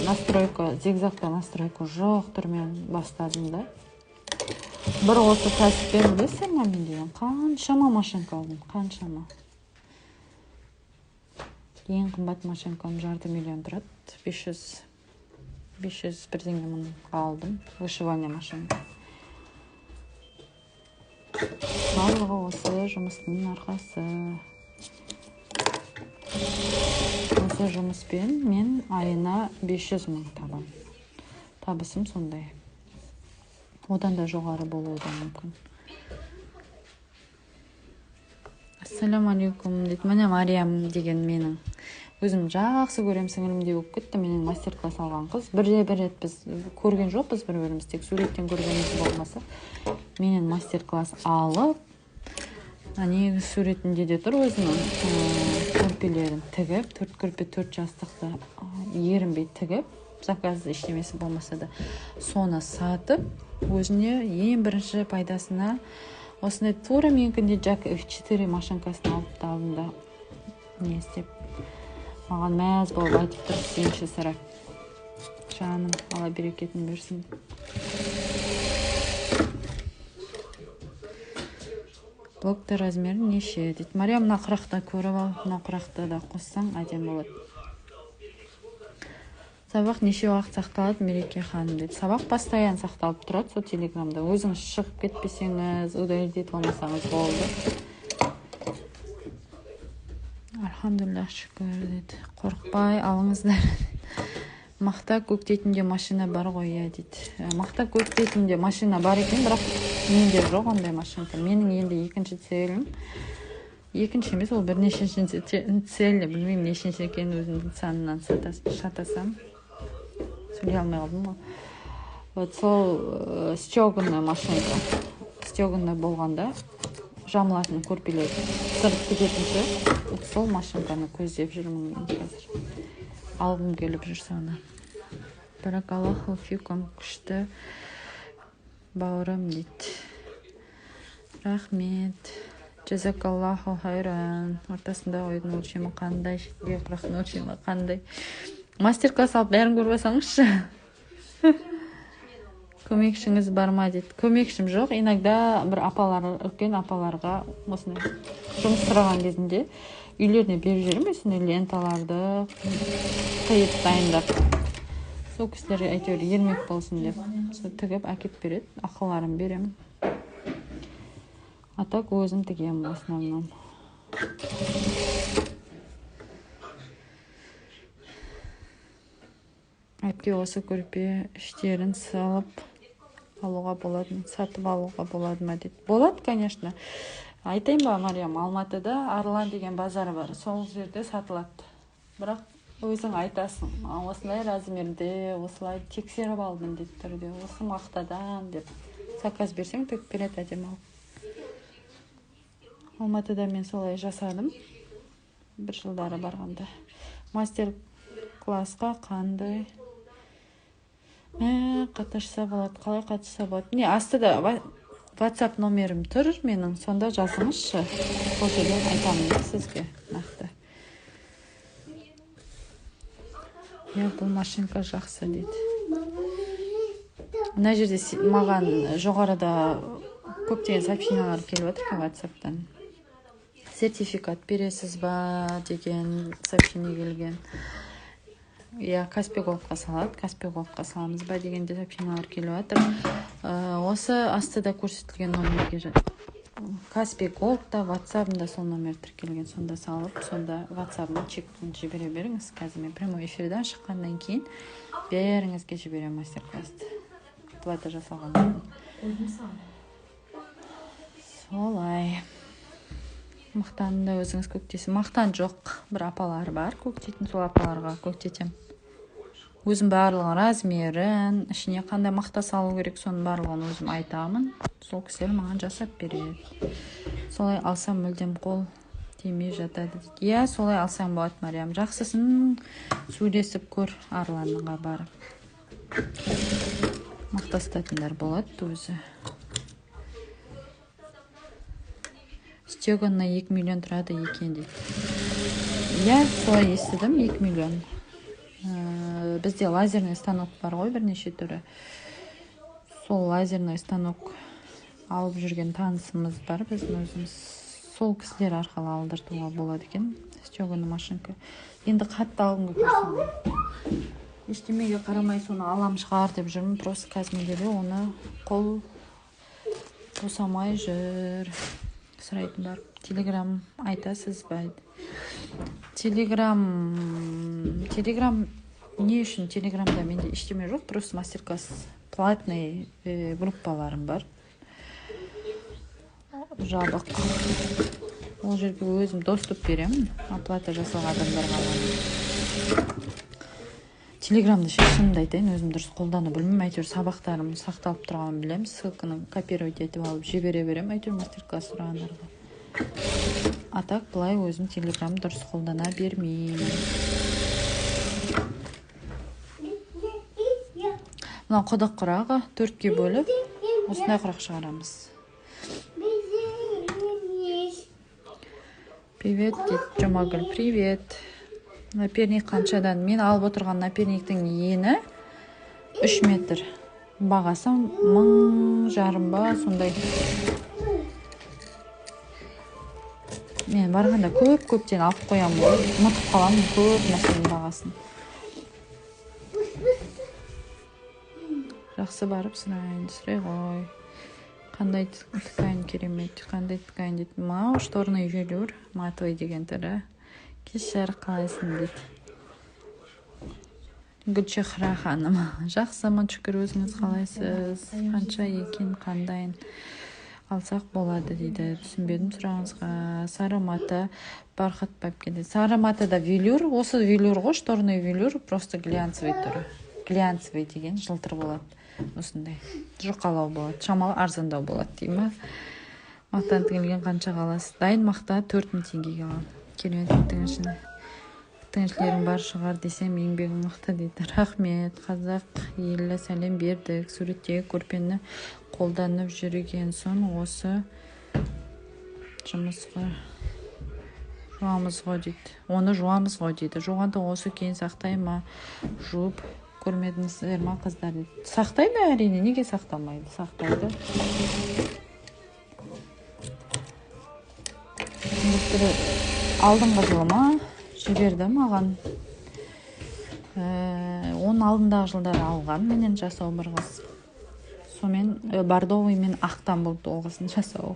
настройка, зигзагта настройка жоқ түрмен бастадым да. Бір осы кәсіппен білесіздер ма, мен деген қаншама машинка алдым, қаншама. Ең қымбат машинкам 500 000 тұрады, 500 бірдеңе мыңға алдым, вышивание машинка. Барлығы осы жұмыстың арқасы. Осы жұмыспен мен айына 500 мың табам. Табысым сондай. Одан да жоғары болуы да мүмкін. Ассаляму алейкум дейді. Міне Мариям деген менің өзім жақсы көрем сіңілімдей болып кетті. Менен мастер-класс алған қыз. Бірде бір рет біз көрген жоқпыз бір-бірімізді, тек суреттен көргеніміз болмаса. Менен мастер-класс алып, негізі суретінде де тұр өзінің көрпелерін тігіп, 4 көрпе 4 жастықты ерінбей тігіп, заказ ештемесі болмаса да соны сатып, өзіне ең бірінші пайдасына осындай тура менікіндей Jack F4 машинкасын алып та алдым да, не істеп маған мәз болып айтып тұр, сенші сірә жаным, Алла берекетін берсін. Блокты размері неше дейді. Мариям, мына құрақты көріп ал, мына құрақты да қоссаң әдемі болады. Сабақ неше уақыт сақталады, Мереке ханым дейді. Сабақ постоянно сақталып тұрады сол телеграмда. Өзіңіз шығып кетпесеңіз, удалить етіп алмасаңыз болды. Альхамдулиллах, шүкір дейді. Қорықпай алыңыздар. Мақта көктейтінде машина бар ғой, иә дейді. Мақта көктейтінде машина бар екен, бірақ менде жоқ ондай машинка. Менің енді екінші целім, екінші емес, ол бірнешінші цель, білмеймін нешінші екенін, өзімнің санынан шатасам. Сөйлей алмай қалдым ғой. Вот сол стеганая машинка. Стеганая болғанда жамылатын көрпелер сырып кететінші. Вот сол машинканы көздеп жүрмін мен қазір. Алғым келіп жүр соны. Баракаллаху фикум, күшті бауырым дейді. Рахмет. Джазакаллаху хайран. Ортасында ойдың өлшемі қандай, шетінде құрақтың өлшемі қандай. Мастер-класс алып бәрін көріп алсаңызшы. Көмекшіңіз бар ма дейді. Көмекшім жоқ. Иногда бір апалар, үлкен апаларға осындай жұмыс сұраған кезінде үйлеріне беріп жіберемін осындай ленталарды қиып дайындап. Сол кісілерге әйтеуір ермек болсын деп сол тігіп әкеп береді, ақыларын беремін. А так өзім тігемін в основном. Әпке, осы көрпе іштерін салып алуға болады ма, сатып алуға болады ма дейді. Болады, конечно. Айтайын ба, Мариям, Алматыда Арлан деген базар бар, сол жерде сатылады. Бірақ өзің айтасың, осындай размерде, осылай тексеріп ал міндетті түрде, осы мақтадан деп заказ берсең тігіп береді әдемі алып. Алматыда мен солай жасадым бір жылдары барғанда. Мастер-классқа қандай қатысса болады, қалай қатысса болады? Не, астыда WhatsApp номерім тұр менің, сонда жазыңызшы, сол жерден айтамын да сізге нақты. Иә, бұл машинка жақсы дейді. Мына жерде маған жоғарыда Көптеген сообщениялар келіп жатыр екен WhatsApp'тан. Сертификат бересіз ба деген сообщение келген. Иә, Каспи Голдқа салады, Каспи Голдқа саламыз ба деген де сообщениялар келіп жатыр. Осы астыда көрсетілген номерге Каспи Голдта, WhatsApp'ында сол номер тіркелген, сонда салып, сонда WhatsApp'ыма чекін жібере беріңіз. Қазір мен прямой эфирден шыққаннан кейін бәріңізге жіберемін мастер-классты. Оплата жасалғаннан кейін. Солай. Мақтаны да өзіңіз көктейсіз. Мақтан жоқ, бір апалар бар көктейтін, сол апаларға көктетем. Өзім барлығын размерін, ішіне қандай мақта салу керек, соның барлығын өзім айтамын. Сол кісілер маған жасап береді. Солай алсам мүлдем қол тимей жатады дейді. Иә, солай алсаң болады, Мариям. Жақсысын сөйлесіп көр Арланға барып. Мақта сататындар болады өзі. Стеганна 2 миллион тұрады екен дейді. Иә, солай естідім, 2 миллион. Бізде лазерный станок бар ғой, бірнеше түрі. Сол лазерный станок алып жүрген танысымыз бар біздің өзіміз. Сол кісілер арқылы алдыртуға болады екен стеганый машинка. Енді қатты алғым келіп тұр. Ештемеге қарамай соны алам шығар деп жүрмін. Просто қазір менде оны қол босамай жүр. Сұрайтын бар. Телеграм айтасыз ба? Телеграм не үшін? Телеграмда менде ештеме жоқ, просто мастер-класс платный группаларым бар. Жабық. Ол жерге өзім доступ беремін, оплата жасалған адамдарға ғана. Телеграмды шынымды айтайын, өзім дұрыс қолдана білмеймін, әйтеуір сабақтарым сақталып тұрғанын білемін, ссылканы копировать етіп алып жібере беремін, әйтеуір мастер-класс сұрағандарға. А так былай өзім телеграм дұрыс қолдана бермеймін. Мына құдық құрағы 4-ке бөліп, осындай құрақ шығарамыз. Привет, дейді Жұмагүл, привет. Наперник қаншадан? Мен алып отырған наперниктің ені 3 метр. Бағасы 1500 ба, сондай. Мен барғанда көп-көптен алып қоямын ғой, ұмытып қаламын көп нәрсенің бағасын. Жақсы барып сұрайын, сұрай ғой. Қандай ткань керемет, қандай ткань дейді. Мынау шторный велюр, матовый деген түрі. Кеш жарық, қалайсың дейді. Гүлчехра ханым, жақсымын, шүкір, өзіңіз қалайсыз? Қанша екен, қандайын алсақ болады дейді. Түсінбедім сұрағыңызға. Сары мата бархат папке дейді. Сары мата да велюр, осы велюр ғой, шторный велюр, просто глянцевый түрі. Глянцевый деген жылтыр болады. Осындай жұқалау болады, шамалы арзандау болады дей ма. Мақтан тігілген қаншаға аласыз? Дайын мақта 4000 теңгеге аламын. Керемет тігіншілерің бар шығар десем, еңбегің мықты дейді. Рахмет, қазақ елі сәлем бердік. Суреттегі көрпені қолданып жүрген соң осы жұмысқа жуамыз ғой дейді. Оны жуамыз ғой дейді. Жуғанда осы кейін сақтай ма? Жуып көрмедіңіздер ма, қыздар дейді. Сақтайды әрине, неге сақтамайды? Сақтайды. Алдыңғы жылы ма жіберді маған. Оның алдындағы жылдары алған менен жасау бір қыз. Сонымен бордовый мен ақтан болды ол қыздың жасауы.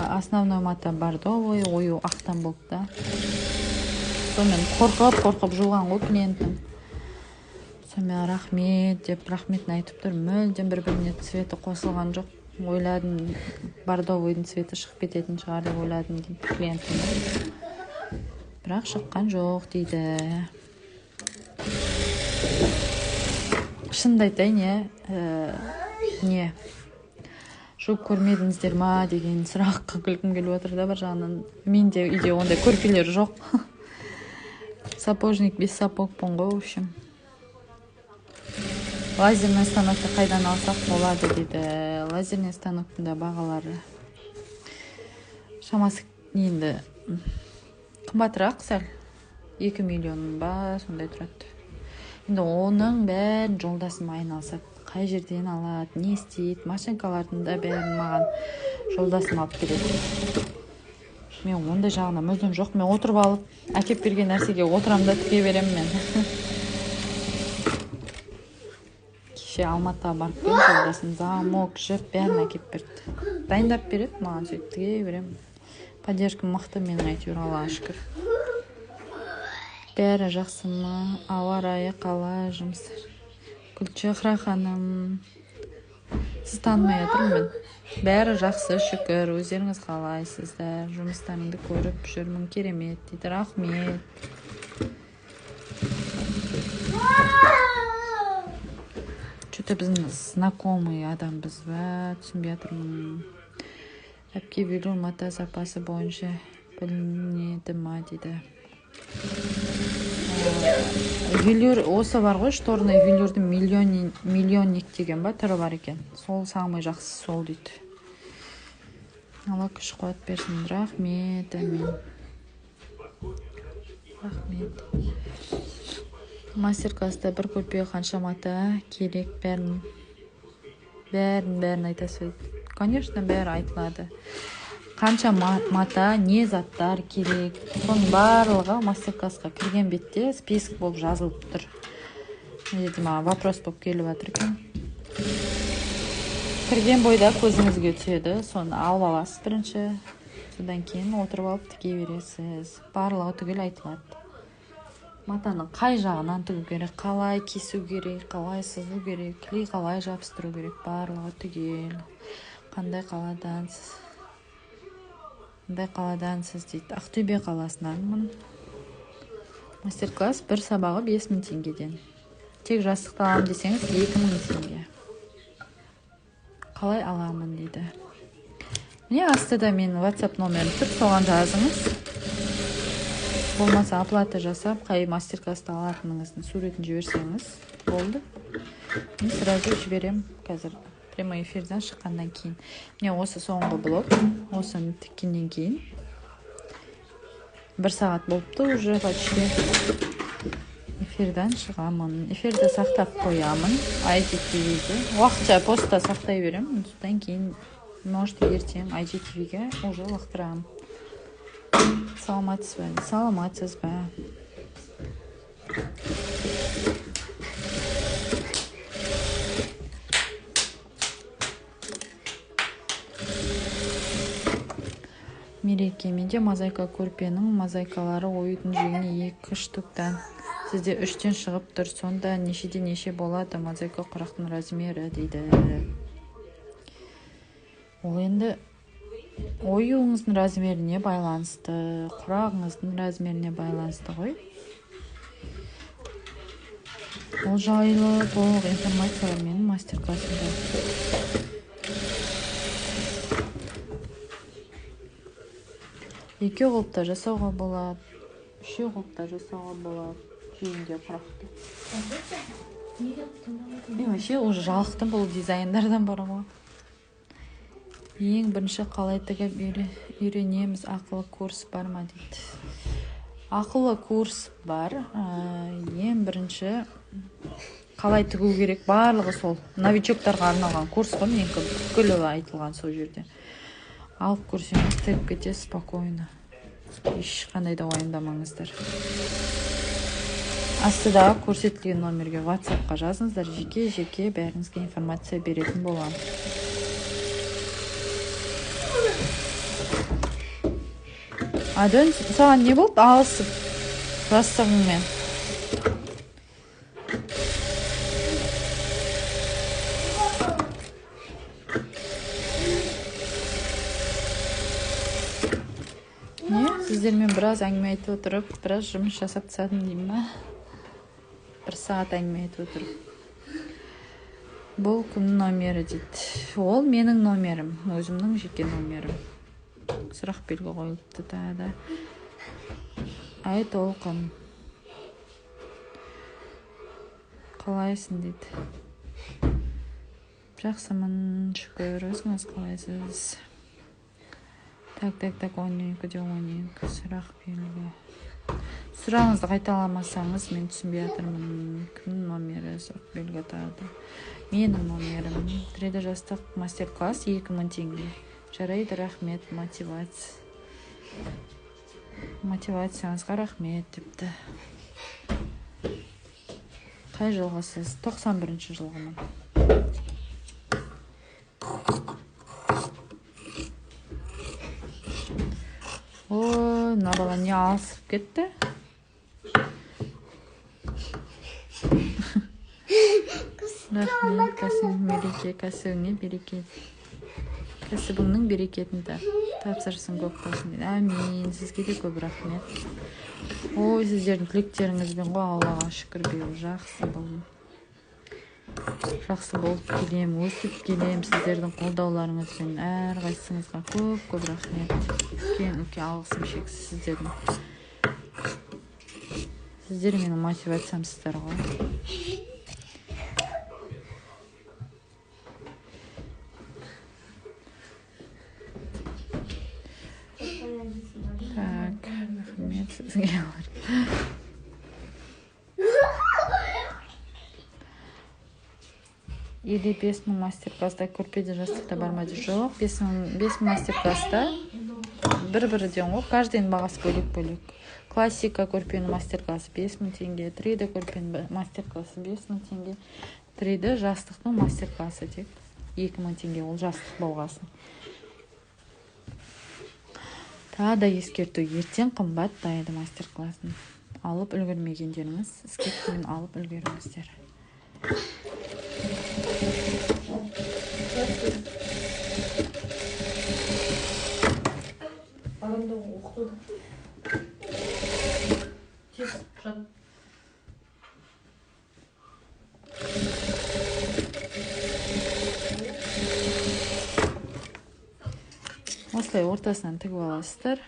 Основной мата бордовый, ою ақтан болды да. Сонымен қорқып жуған ғой клиентім. Сонымен рахмет деп рахметін айтып тұр. Мүлдем бір-біріне цветі қосылған жоқ. Ойладым, бордовыйдың цветі шығып кететін шығар деп ойладым дейді клиентім. Бірақ шыққан жоқ дейді. Шынымды айтайын, не жуып көрмедіңіздер ма деген сұраққа күлкім келіп отыр да бір жағынан. Менде үйде ондай көрпелер жоқ. Сапожник без сапогпын ғой, в общем. Лазерный станокты қайдан алсақ болады дейді. Лазерный станоктың да бағалары шамасы енді қымбатырақ сәл. 2 миллион ба сондай тұрады. Енді оның бәрін жолдасым айналысады. Қай жерден алады, не істейді, машинкалардың да бәрін маған жолдасым алып келеді. Мен ондай жағына мүлдем жоқ. Мен отырып алып, әкеп берген нәрсеге отырамын да тіге беремін мен. Кеше Алматыға барып келдім, жолдасым замок, жіп бәрін әкеп берді. Дайындап береді маған, сөйтіп тіге беремін. Поддержка мықты менің, әйтеуір, Аллаға шүкір. Бәрі жақсы ма? Ауа райы қалай, жұмыстар? Гүлчехра ханым, сіз танымай жатырмын мен. Бәрі жақсы, шүкір. Өздеріңіз қалайсыздар? Жұмыстарыңды көріп жүрмін, керемет дейді. Рахмет. Что-то біздің знакомый адамбыз ба? Түсінбей жатырмын. Әпке, велюр мата запасы бойынша білінеді ма дейді. Велюр осы бар ғой, шторный велюрдің миллионник деген ба түрі бар екен. Сол самый жақсы сол дейді. Алла күш қуат берсін. Рахмет, әмин. Рахмет. Мастер-класста бір көрпеге қанша мата керек, бәрін бәрін айтасыз. Конечно, бәрі айтылады. Қанша мата, не заттар керек, соның барлығы мастер-классқа кірген бетте список болып жазылып тұр. Мына жерде маған вопрос болып келіп жатыр екен. Кірген бойда көзіңізге түседі, соны алып аласыз бірінші, содан кейін отырып алып тіге бересіз. Барлығы түгел айтылады. Матаны қай жағынан тігу керек, қалай кесу керек, қалай сызу керек, клей қалай жабыстыру керек, барлығы түгел. Қандай қаладансыз? Қандай қаладансыз дейді. Ақтөбе қаласынанмын. Мастер-класс бір сабағы 5000 теңгеден. Тек жастықты аламын десеңіз 2000 теңге. Қалай аламын дейді. Міне астыда менің WhatsApp номерім тұр, соған жазыңыз. Болмаса оплата жасап, қай мастер-классты алатыныңыздың суретін жіберсеңіз болды. Мен сразу жіберем қазір прямой эфирден шыққаннан кейін. Міне осы соңғы блок, осыны тіккеннен кейін бір сағат болыпты уже почти. Эфирден шығамын. Эфирді сақтап қоямын IGTV-де. Уақытша постта сақтай беремін. Содан кейін, может, ертең IGTV-ге уже лақтырамын. Саламатсыз ба? Саламатсыз ба? Мереке, менде мозаика көрпенің мозаикалары оюдың жегіне 2 штуктан. Сізде 3-тен шығып тұр, сонда нешеде неше болады мозаика құрақтың размері дейді. Ол енді оюыңыздың размеріне байланысты, құрағыңыздың размеріне байланысты ғой. Ол жайлы толық информация менің мастер-классымда. Екеу қылып та жасауға болады, үшеу қылып та жасауға болады. Жүйінде құрақты. Мен вообще уже жалықтым бұл дизайндардан бар ғой. Ең бірінші қалай тігіп үйренеміз, ақылы курс бар ма дейді. Ақылы курс бар. Ең бірінші қалай тігу керек, барлығы сол новичоктарға арналған курс қой менікі, бүкілі айтылған сол жерде. Алып көрсеңіз тігіп кетесіз спокойно. Ешқандай да уайымдамаңыздар. Астыдағы көрсетілген номерге WhatsApp-қа жазыңыздар, жеке-жеке бәріңізге информация беретін боламын. Адөн, саған не болды алысып жастығыңмен? Не, сіздермен біраз әңгіме айтып отырып, біраз жұмыс жасап тастадым деймін ба? Бір сағат әңгіме айтып отырып. Бұл кімнің номері дейді. Ол менің номерім, өзімнің жеке номерім. Сұрақ белгі қойылыпты тағы да. Ай толқын. Қалайсың дейді. Жақсымын, шүкір. Өзіңіз қалайсыз? Так, так, так, 12-де 12. Сұрақ белгі. Сұрағыңызды қайталамасаңыз, мен түсінбей жатырмын. Кімнің номері? Сұрақ белгі тағы. Менің номерім. 3D жастық мастер-класс 2000 теңге. Жарайды, рахмет, мотивация. Мотивацияңызға рахмет депті. Қай жылғысыз? 91 жылғымын. Ой, мына бала не алысып кетті? Рахмет, кәсібің береке, кәсібіңе береке. Кәсібіңнің берекетін тапсырысын көп болсын дейді. Әмин, сізге де көп рахмет. Ой, сіздердің тілектеріңізбен ғой, Аллаға шүкір, биыл жақсы болдым. Жақсы болып келем, өсіп келем, сіздердің қолдауларыңызбен әрқайсыңызға көп-көп рахмет. Үлкен үлкен алғысым шексіз сіздердің. Сіздер менің мотивациямсыздар ғой. Так, рахмет сізге. Или 5000 мастер-класста көрпеде жастықта бар ма деп? Жоқ, 5000 мастер-класста бір-бірден ғой, каждыйның бағасы бөлек-бөлек. Классика көрпенің мастер-классы 5000 теңге, 3D көрпенің мастер-классы 5000 теңге, 3D жастықтың мастер-классы тек 2000 теңге, ол жастық болғасын. Тағы да ескерту, ертең қымбаттайды мастер-классын. Алып үлгермегендеріңіз, скидкамен алып үлгеріңіздер. Адамды оқытуды. Тез жат. Осылай ортасынан тігіп аласыздар.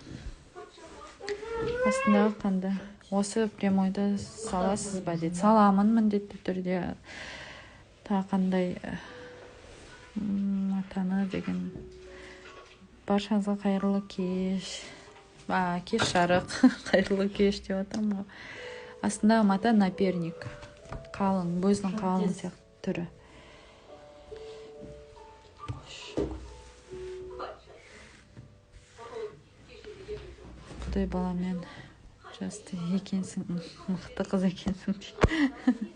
Астындағы қанды. Осы прямойды саласыз ба дейді. Саламын міндетті түрде. Тағы қандай матаны деген. Баршаңызға қайырлы кеш. Кеш жарық. Қайырлы кеш деп отырмын ғой. Астындағы мата наперник. Қалың, бөздің қалың сияқты түрі. Құдай баламен жасты екенсің, мықты қыз екенсің дейді.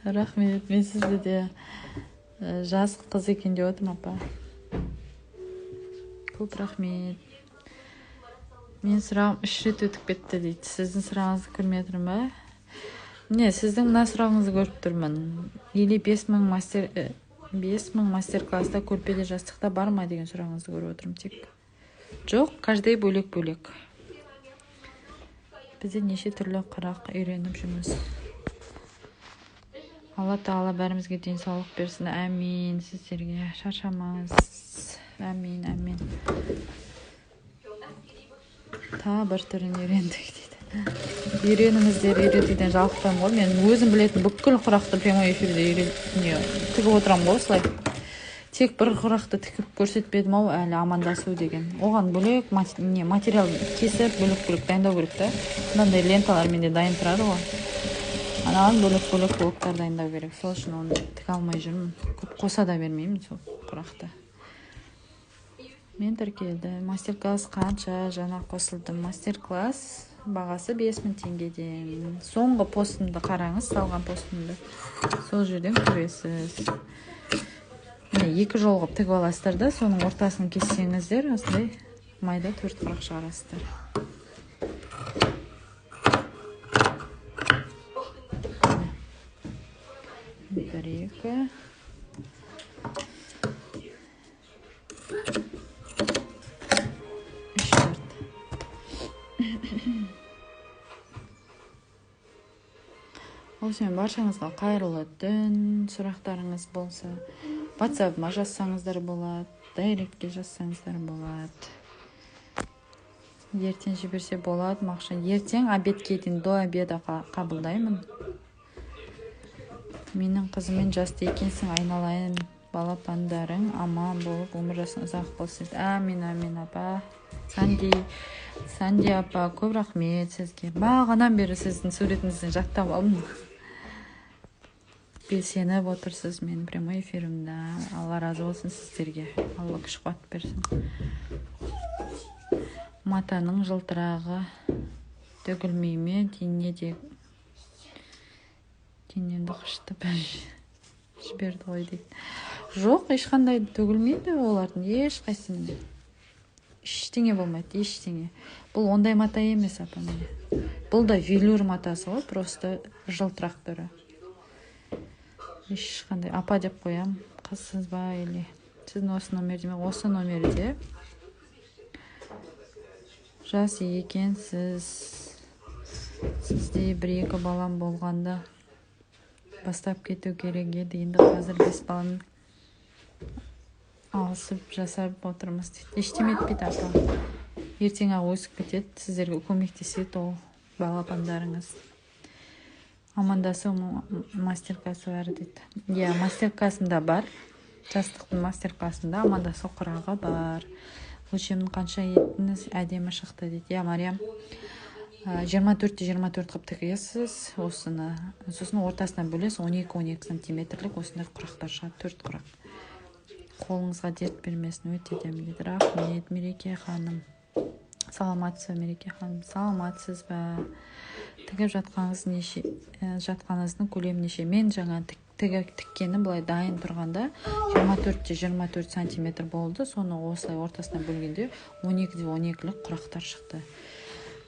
Рахмет, мен сізді де жас қыз екен деп отырмын, апа. Көп рахмет. Мен сұрағым 3 рет өтіп кетті дейді. Сіздің сұрағыңызды көрмей отырмын ба? Міне, сіздің мына сұрағыңызды көріп тұрмын. Или 5000 мастер-класста көрпеде жастықта бар ма деген сұрағыңызды көріп отырмын тек. Жоқ, каждый бөлек-бөлек. Бізде неше түрлі құрақ үйреніп жүрміз. Алла тағала бәрімізге денсаулық берсін. Әмин. Сіздерге шаршамаңыз. Әмин, әмин. Тағы бір түрін үйрендік дейді. Үйреніңіздер, үйретуден жалықпаймын ғой. Мен өзім білетін бүкіл құрақты прямой эфирде тігіп отырамын ғой осылай. Тек бір құрақты тігіп көрсетпедім ау әлі, амандасу деген. Оған бөлек материал кесіп бөлек-бөлек дайындау керек та. Мынандай ленталар менде дайын тұрады ғой. Анаған бөлек-бөлек блоктар дайындау керек. Сол үшін оны тіге алмай жүрмін. Көп қоса да бермеймін сол құрақты. Мен тіркелді. Мастер-класс қанша? Жаңа қосылдым. Мастер-класс бағасы 5000 теңгеден. Соңғы постымды қараңыз, салған постымды. Сол жерден көресіз. Міне, 2 жол қылып тігіп аласыздар да, соның ортасын кессеңіздер, осындай майда 4 құрақ шығарасыздар. Бір, екі. Үш, төрт. Осымен баршаңызға қайырлы түн. Сұрақтарыңыз болса, WhatsApp-ыма жазсаңыздар болады, директке жазсаңыздар болады. Ертең жіберсе болады, мақша. Ертең обедке дейін, до обеда қабылдаймын. Менің қызыммен жасты екенсің, айналайын, балапандарың аман болып, өмір жасың ұзақ болсын. Әмин, әмин, апа. Санди апа, көп рахмет сізге. Бағанан бері сіздің суретіңізді жаттап алдым. Белсеніп отырсыз менің прямой эфирімде. Алла разы болсын сіздерге. Алла күш қуат берсін. Матаның жылтырағы төгілмей ме? Дене де денемді қышытып жіберді ғой дейді. Жоқ, ешқандай төгілмейді олардың ешқайсысының. Ештеңе болмайды, ештеңе. Бұл ондай мата емес, апа, міне. Бұл да велюр матасы ғой, просто жылтырақ түрі. Ешқандай апа деп қоям, қызсыз ба или сіздің осы номерде ме? Осы номерде жас екенсіз. Сізде бір-екі балам болғанда бастап кету керек еді. Енді қазір 5 баланы алысып жасап отырмыз дейді. Ештеме етпейді, апа. Ертең ақ өсіп кетеді, сіздерге көмектеседі ол балапандарыңыз. Амандасу мастер-классы бар дейді. Иә, мастер-классымда бар. Жастықтың мастер-классында амандасу құрағы бар. Өлшемін қанша еттіңіз, әдемі шықты дейді. Иә, Мариям. 24-те 24 қылып тігесіз осыны. Сосын ортасынан бөлесіз, 12-12 сантиметрлік осындай құрақтар шығады, 4 құрақ. Қолыңызға дерт бермесін, өте әдемі дейді. Рахмет, Мереке ханым. Саламатсыз ба, Мереке ханым? Саламатсыз ба? Тігіп жатқаныңыз неше, жатқаныңыздың көлемі неше? Мен жаңа тіккені былай дайын тұрғанда 24-те 24 сантиметр болды. Соны осылай ортасынан бөлгенде 12-де 12-лік құрақтар шықты.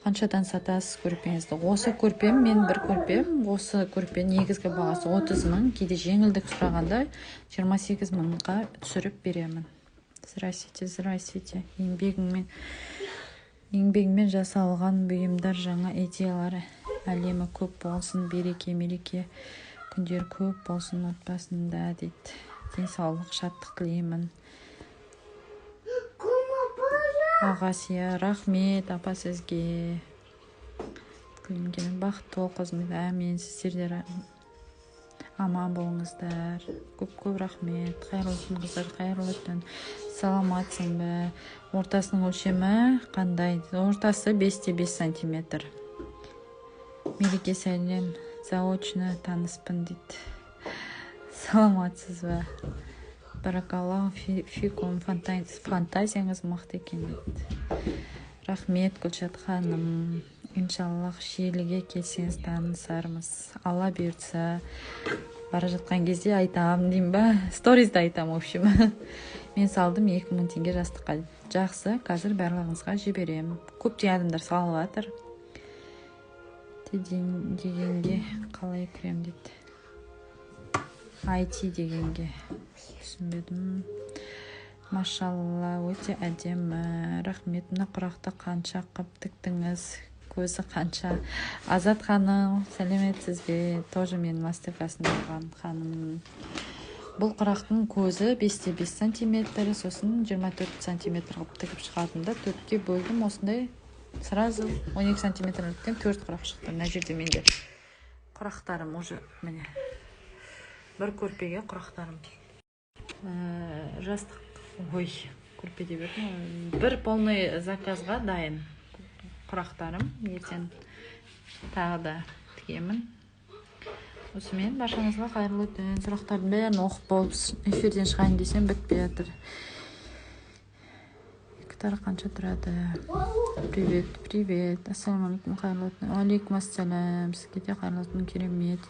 Қаншадан сатасыз көрпеңізді? Осы көрпем, мен бір көрпем, осы көрпе негізгі бағасы 30 мың, кейде жеңілдік сұрағанда 28 мыңға түсіріп беремін. Здравствуйте, здравствуйте. Еңбегіңмен жасалған бұйымдар, жаңа идеялар әлемі көп болсын, береке, мереке күндер көп болсын отбасында дейді. Денсаулық, шаттық тілеймін. Ағасия, рахмет апа сізге. Тілеген бақытты бол қызым. Әмин, сіздер де аман болыңыздар. Көп-көп рахмет. Қайырлы түн, қыздар, қайырлы түн. Саламатсың ба? Ортасының өлшемі қандай? Ортасы 5-те 5 сантиметр. Мереке сәлем, заочно таныспын дейді. Саламатсыз ба? Баракаллаху фикум, фантазияңыз мықты екен дейді. Рахмет, Гүлшат ханым. Иншаллах, Шиеліге келсеңіз танысармыз. Алла бұйыртса, бара жатқан кезде айтамын деймін ба? Сторизді айтамын, в общем. Мен салдым 2000 теңге жастыққа. Жақсы, қазір барлығыңызға жіберемін. Көптеген адамдар салып жатыр. Дегенге қалай кірем дейді. IT дегенге түсінбедім. Машалла, өте әдемі. Рахмет. Мына құрақты қанша қып тіктіңіз? Көзі қанша? Азат ханым, сәлеметсіз бе? Тоже менің мастер-классымда болған ханым. Бұл құрақтың көзі 5-те 5 сантиметр, сосын 24 сантиметр қылып тігіп шығардым да, 4-ке бөлдім, осындай сразу 12 сантиметрліктен 4 құрақ шықты. Мына жерде менде құрақтарым уже, міне. Бір көрпеге құрақтарым. Жастық, ой, көрпе деп едім. Бір полный заказға дайын құрақтарым. Ертең тағы да тігемін. Осымен баршаңызға қайырлы түн. Сұрақтардың бәрін оқып болып эфирден шығайын десем бітпей жатыр. Гектар қанша тұрады? Привет, привет. Ассалаумағалейкум, қайырлы түн. Уағалейкум ассалам. Сізге де қайырлы түн, керемет.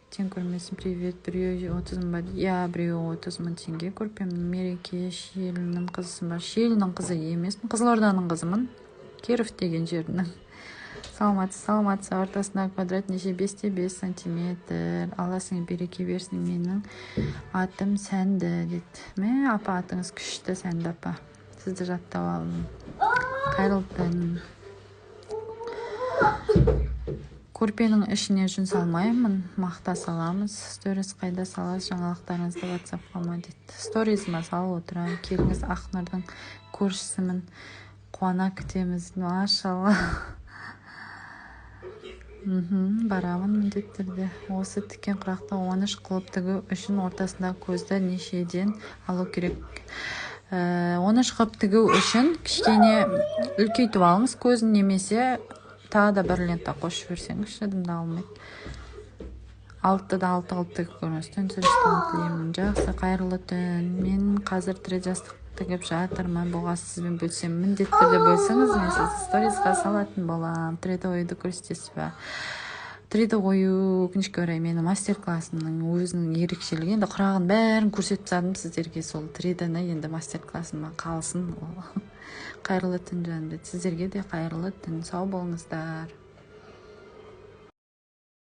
Ертең көрмесін. Привет, біреуі 30 мың ба? Иә, біреуі 30 мың теңге көрпем. Мереке, Шиелінің қызысың ба? Шиелінің қызы емеспін, Қызылорданың қызымын. Киров деген жерінің. Саламатсыз, саламатсыз. Ортасындағы квадрат неше? 5-те 5 сантиметр. Алла сізге береке берсін. Менің атым Сәнді дейді. Мә, апа, атыңыз күшті, Сәнді апа. Сізді жаттап алдым. Қайырлы түн. Көрпенің ішіне жүн салмаймын, мақта саламыз. Сторис қайда саласыз, жаңалықтарыңызды WhatsApp-қа ма дейді. Сторизіме салып отырамын. Келіңіз, Ақнұрдың көршісімін. Қуана күтеміз. Машалла. Барамын міндетті түрде. Осы тіккен құрақты 13 қылып тігу үшін ортасындағы көзді нешеден алу керек? Оны шығып тігу үшін кішкене үлкейтіп алыңыз көзін немесе тағы да бір лента қосып жіберсеңізші, дым да алмайды. 6-да 6 қылып тігіп көріңіз. Түн тыныштығын тілеймін. Жақсы, қайырлы түн. Мен қазір 3D жастық тігіп жатырмын, болғасы сізбен бөлісемін. Міндетті түрде бөлісіңіз, мен сізді сторисқа салатын боламын. 3D оюды көрсетесіз ба? 3D ою, өкінішке орай, менің мастер классымның өзінің ерекшелігі. Енді құрағын бәрін көрсетіп тастадым сіздерге, сол 3D-ні енді мастер классыма қалсын ол. Қайырлы түн, жаным. Сіздерге де қайырлы түн, сау болыңыздар.